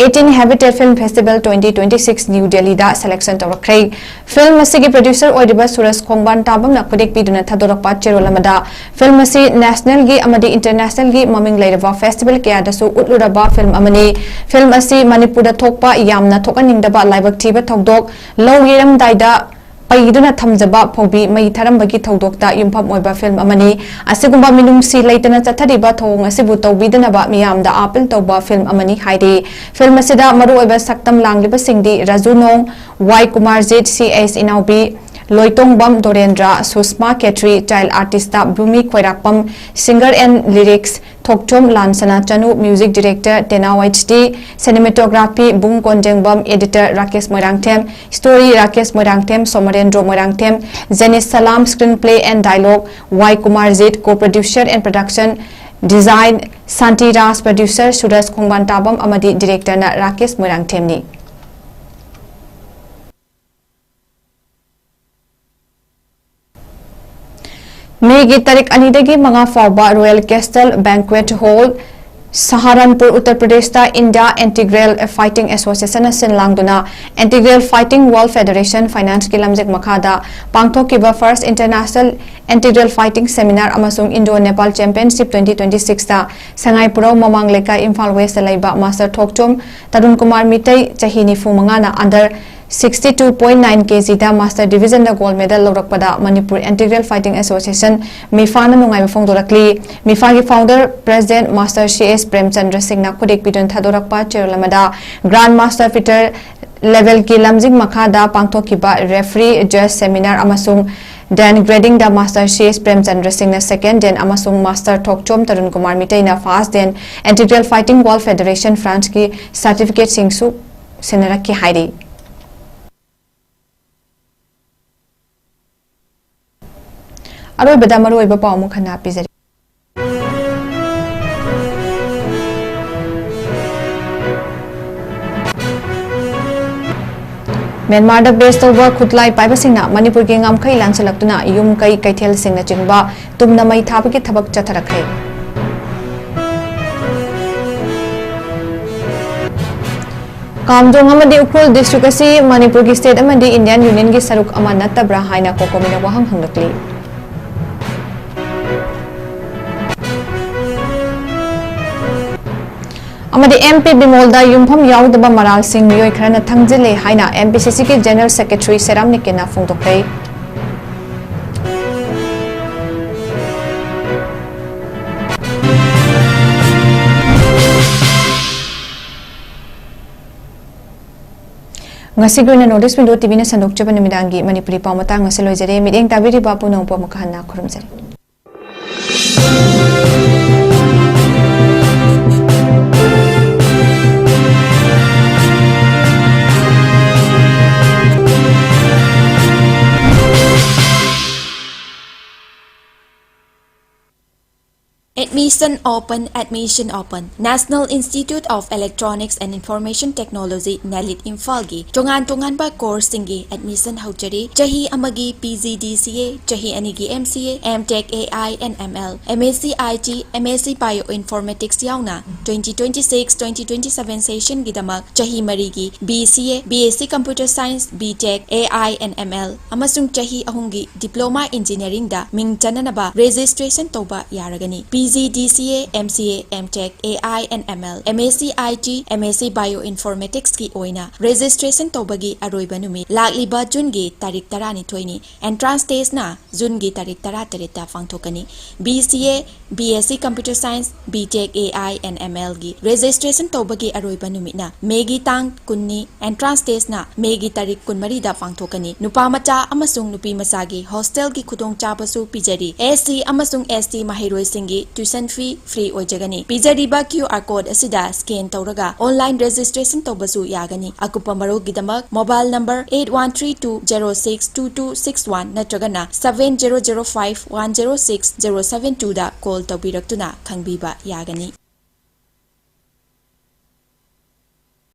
eighteen Habitat Film Festival twenty twenty six new ꯗꯦꯜꯂꯤꯗ ꯁꯦꯂꯦꯛꯁꯟ ꯇꯧꯔꯛꯈ꯭ꯔꯦ꯫ ꯐꯤꯜꯝ ꯑꯁꯤꯒꯤ ꯄ꯭ꯔꯣꯗ꯭ꯌꯨꯁꯔ ꯑꯣꯏꯔꯤꯕ ꯁꯨꯔꯖ ꯈꯣꯡꯕꯥꯟ ꯇꯥꯕꯝꯅ ꯈꯨꯗꯦꯛ ꯄꯤꯗꯨꯅ ꯊꯥꯗꯣꯔꯛꯄ ꯆꯦꯔꯣꯜ ꯑꯃꯗ ꯐꯤꯜꯝ ꯑꯁꯤ ꯅꯦꯁꯅꯦꯜꯒꯤ ꯑꯃꯗꯤ ꯏꯟꯇꯔꯅꯦꯁꯅꯦꯜꯒꯤ ꯃꯃꯤꯡ ꯂꯩꯔꯕ ꯐꯦꯁꯇꯤꯚꯦꯜ ꯀꯌꯥꯗꯁꯨ ꯎꯠꯂꯨꯔꯕ ꯐꯤꯜꯝ ꯑꯃꯅꯤ꯫ ꯐꯤꯜꯝ ꯑꯁꯤ ꯃꯅꯤꯄꯨꯔꯗ ꯊꯣꯛꯄ ꯌꯥꯝꯅ ꯊꯣꯛꯍꯟꯅꯤꯡꯗꯕ ꯂꯥꯏꯕꯛ ꯊꯤꯕ ꯊꯧꯗꯣꯛ ꯂꯧ ꯌꯩꯔꯝꯗꯥꯏꯗ ꯄꯩꯗꯨꯅ ꯊꯝꯖꯕ ꯐꯧꯕꯤ ꯃꯩ ꯊꯥꯔꯝꯕꯒꯤ ꯊꯧꯗꯣꯛꯇ ꯌꯨꯝꯐꯝ ꯑꯣꯏꯕ ꯐꯤꯜꯝ ꯑꯃꯅꯤ꯫ ꯑꯁꯤꯒꯨꯝꯕ ꯃꯤꯅꯨꯡꯁꯤ ꯂꯩꯇꯅ ꯆꯠꯊꯔꯤꯕ ꯊꯧꯑꯣꯡ ꯑꯁꯤꯕꯨ ꯇꯧꯕꯤꯗꯅꯕ ꯃꯤꯌꯥꯝꯗ ꯑꯥꯄꯤꯜ ꯇꯧꯕ ꯐꯤꯜꯝ ꯑꯃꯅꯤ ꯍꯥꯏꯔꯤ꯫ ꯐꯤꯜꯝ ꯑꯁꯤꯗ ꯃꯔꯨꯑꯣꯏꯕ ꯁꯛꯇꯝ ꯂꯥꯡꯂꯤꯕꯁꯤꯡꯗꯤ ꯔꯥꯖꯨ ꯅꯣꯡ, Y Kumarjit, C S Inaobi, Loitongbam Dorendra, Sushma Khetri, child artist Blumi Khoirakpam, singer and lyrics, Thokchom Lansana Chanu, music director Tenao H D, cinematography Bung Konjengbam, editor Rakesh Moirangthem, story Rakesh Moirangthem, Somorendro Moirangthem, Jenish Salam, screenplay and dialogue Y Kumarjit, co producer and production design Shanti Raj, producer Suraj Khongban Tabam ꯑꯃꯗꯤ ꯗꯤꯔꯦꯛꯇꯔꯅ ꯔꯥꯀꯦꯁ ꯃꯣꯏꯔꯥꯡꯊꯦꯝꯅꯤ꯫ ꯃꯦꯒꯤ ꯇꯥꯔꯤꯛ ꯑꯅꯤꯗꯒꯤ ꯃꯉꯥ ꯐꯥꯎꯕ royal castle banquet hall, Saharanpur, Uttar ꯄ꯭ꯔꯗꯦꯁꯇ India Integral Fighting Association ꯅ ꯁꯤꯟ ꯂꯥꯡꯗꯨꯅ Integral Fighting World Federation Finance ꯀꯤ ꯂꯝꯖꯤꯡ ꯃꯈꯥꯗ ꯄꯥꯡꯊꯣꯛꯈꯤꯕ First International Integral Fighting Seminar ꯑꯃꯁꯨꯡ Indo Nepal Championship twenty twenty-six ꯇ ꯁꯉꯥꯏꯄꯨꯔꯧ ꯃꯃꯥꯡ ꯂꯩꯀꯥꯏ, ꯏꯝꯐꯥꯜ West ꯇ ꯂꯩꯕ Master ꯊꯣꯛꯆꯣꯝ ꯇꯔꯨꯟ ꯀꯨꯃꯥꯔ ꯃꯤꯇꯩ, ꯆꯍꯤ ꯅꯤꯐꯨ ꯃꯉꯥꯅ under sixty two point nine K G ꯗ Master Division ꯗ gold medal ꯂꯧꯔꯛꯄꯗ Manipur Integral Fighting Association, ꯃꯤꯐꯥꯅ ꯅꯨꯡꯉꯥꯏꯕ ꯐꯣꯡꯗꯣꯔꯛꯂꯤ꯫ ꯃꯤꯐꯥꯒꯤ founder president Master C S Premchandra ꯁꯤꯡꯅ ꯈꯨꯗꯦꯛ ꯄꯤꯗꯨꯅ ꯊꯥꯗꯣꯔꯛꯄ ꯆꯦꯔꯣꯜ ꯑꯃꯗ Grand Master Peter level ꯀꯤ ꯂꯝꯖꯤꯡ ꯃꯈꯥꯗ ꯄꯥꯡꯊꯣꯛꯈꯤꯕ referee, judge seminar ꯑꯃꯁꯨꯡ then grading ꯗ Master C S ꯄ꯭ꯔꯦꯝꯆꯟꯗ꯭ꯔ ꯁꯤꯡꯅ second, then ꯑꯃꯁꯨꯡ Master ꯊꯣꯛꯆꯣꯝ Tarun Kumar ꯃꯤꯇꯩꯅ first, then Integral Fighting World Federation France ꯀꯤ certificate ꯁꯤꯡꯁꯨ ꯁꯤꯟꯅꯔꯛꯈꯤ ꯍꯥꯏꯔꯤ꯫ ꯑꯔꯣꯏꯕꯗ ꯃꯔꯨꯑꯣꯏꯕ ꯄꯥꯎ ꯑꯃꯨꯛ ꯍꯟꯅ ꯄꯤꯖꯔꯤ꯫ ꯃ꯭ꯌꯥꯟꯃꯥꯔꯗ base ꯇꯧꯕ ꯈꯨꯠꯂꯥꯏ ꯄꯥꯏꯕꯁꯤꯡꯅ ꯃꯅꯤꯄꯨꯔꯒꯤ ꯉꯝꯈꯩ ꯂꯥꯟꯁꯤꯜꯂꯛꯇꯨꯅ ꯌꯨꯝ ꯀꯩ ꯀꯩꯊꯦꯜꯁꯤꯡꯅꯆꯤꯡꯕ ꯇꯨꯝꯅ ꯃꯩ ꯊꯥꯕꯒꯤ ꯊꯕꯛ ꯆꯠꯊꯔꯛꯈ꯭ꯔꯦ꯫ ꯀꯥꯝꯖꯣꯡ ꯑꯃꯗꯤ ꯎꯈ꯭ꯔꯨꯜ district ꯑꯁꯤ ꯃꯅꯤꯄꯨꯔꯒꯤ state ꯑꯃꯗꯤ Indian Union ꯒꯤ ꯁꯔꯨꯛ ꯑꯃ ꯅꯠꯇꯕ꯭ꯔꯥ ꯍꯥꯏꯅ COCOMI ꯅ ꯋꯥꯍꯪ ꯍꯪꯂꯛꯂꯤ꯫ ꯑꯃꯗꯤ MP ꯕꯤꯃꯣꯜꯗ ꯌꯨꯝꯐꯝ ꯌꯥꯎꯗꯕ ꯃꯔꯥꯜꯁꯤꯡ ꯃꯤꯑꯣꯏ ꯈꯔꯅ ꯊꯪꯖꯤꯜꯂꯦ ꯍꯥꯏꯅ MPCC ꯒꯤ General Secretary ꯁꯦꯔꯥꯝ ꯅꯤꯀꯦꯟꯅ ꯐꯣꯡꯗꯣꯛꯈ꯭ꯔꯦ꯫ ꯉꯁꯤꯒꯤ ꯑꯣꯏꯅ North East Window TV ꯅ ꯁꯟꯗꯣꯛꯆꯕ ꯅꯨꯃꯤꯗꯥꯡꯒꯤ ꯃꯅꯤꯄꯨꯔꯤ ꯄꯥꯎ ꯃꯇꯥꯡ ꯑꯁꯤ ꯂꯣꯏꯖꯔꯦ꯫ ꯃꯤꯠꯌꯦꯡ ꯇꯥꯕꯤꯔꯤꯕ ꯄꯨꯝꯅꯃꯛꯄꯨ ꯑꯃꯨꯛꯀ ꯍꯟꯅ ꯈꯨꯔꯨꯝꯖꯔꯤ꯫ Admission open, admission open. National Institute of Electronics and Information Technology, NELIT, ꯏꯝꯐꯥꯜꯒꯤ ꯇꯣꯉꯥꯟ ꯇꯣꯉꯥꯟꯕ courseꯁꯤꯡꯒꯤ admission ꯍꯧꯖꯔꯤ꯫ ꯆꯍꯤ ꯑꯃꯒꯤ PGDCA, ꯆꯍꯤ ꯑꯅꯤꯒꯤ MCA, MTech AI and ML, MSc IT, MSc Bioinformatics ꯌꯥꯎꯅ twenty twenty-six, twenty twenty-seven sessionꯒꯤꯗꯃꯛ ꯆꯍꯤ ꯃꯔꯤꯒꯤ BCA, BSc Computer Science, BTech AI and ML ꯑꯃꯁꯨꯡ ꯆꯍꯤ ꯑꯍꯨꯝꯒꯤ Diploma Engineeringꯗ ꯃꯤꯡ ꯆꯟꯅꯅꯕ registration ꯇꯧꯕ ꯌꯥꯔꯒꯅꯤ꯫ PGDCA, MCA, MTech, AI and ML, MSc IT, MSc Bioinformaticsꯀꯤ ꯑꯣꯏꯅ registration ꯇꯧꯕꯒꯤ ꯑꯔꯣꯏꯕ ꯅꯨꯃꯤꯠ ꯂꯥꯛꯂꯤꯕ Juneꯒꯤ ꯇꯥꯔꯤꯛ ꯇꯔꯥꯅꯤꯊꯣꯏꯅꯤ꯫ Entrance testꯅ Juneꯒꯤ ꯇꯥꯔꯤꯛ ꯇꯔꯥꯇꯔꯦꯠꯇ ꯄꯥꯡꯊꯣꯛꯀꯅꯤ꯫ BCA, BSc Computer Science, BTech AI and MLꯒꯤ registration ꯇꯧꯕꯒꯤ ꯑꯔꯣꯏꯕ ꯅꯨꯃꯤꯠꯅ Mayꯒꯤ ꯇꯥꯡ ꯀꯨꯟꯅꯤ꯫ Entrance testꯅ Mayꯒꯤ ꯇꯥꯔꯤꯛ ꯀꯨꯟꯃꯔꯤꯗ ꯄꯥꯡꯊꯣꯛꯀꯅꯤ꯫ ꯅꯨꯄꯥ ꯃꯆꯥ ꯑꯃꯁꯨꯡ ꯅꯨꯄꯤ ꯃꯆꯥꯒꯤ hostelꯒꯤ ꯈꯨꯗꯣꯡꯆꯥꯕꯁꯨ ꯄꯤꯖꯔꯤ꯫ SC ꯑꯃꯁꯨꯡ ST ꯃꯍꯩꯔꯣꯏꯁꯤꯡꯒꯤ tuition fee free ꯑꯣꯏꯖꯒꯅꯤ꯫ ꯄꯤꯖꯔꯤꯕ QR code ꯑꯁꯤꯗ scan ꯇꯧꯔꯒ online registration ꯇꯧꯕꯁꯨ ꯌꯥꯒꯅꯤ꯫ ꯑꯀꯨꯞꯄ ꯃꯔꯣꯜꯒꯤꯗꯃꯛ mobile number eight one three two zero six two two six one ꯅꯠꯇ꯭ꯔꯒꯅ seven zero zero five one zero six zero seven twoꯗ call ꯇꯧꯕꯤꯔꯛꯇꯨꯅ ꯈꯪꯕꯤꯕ ꯌꯥꯒꯅꯤ꯫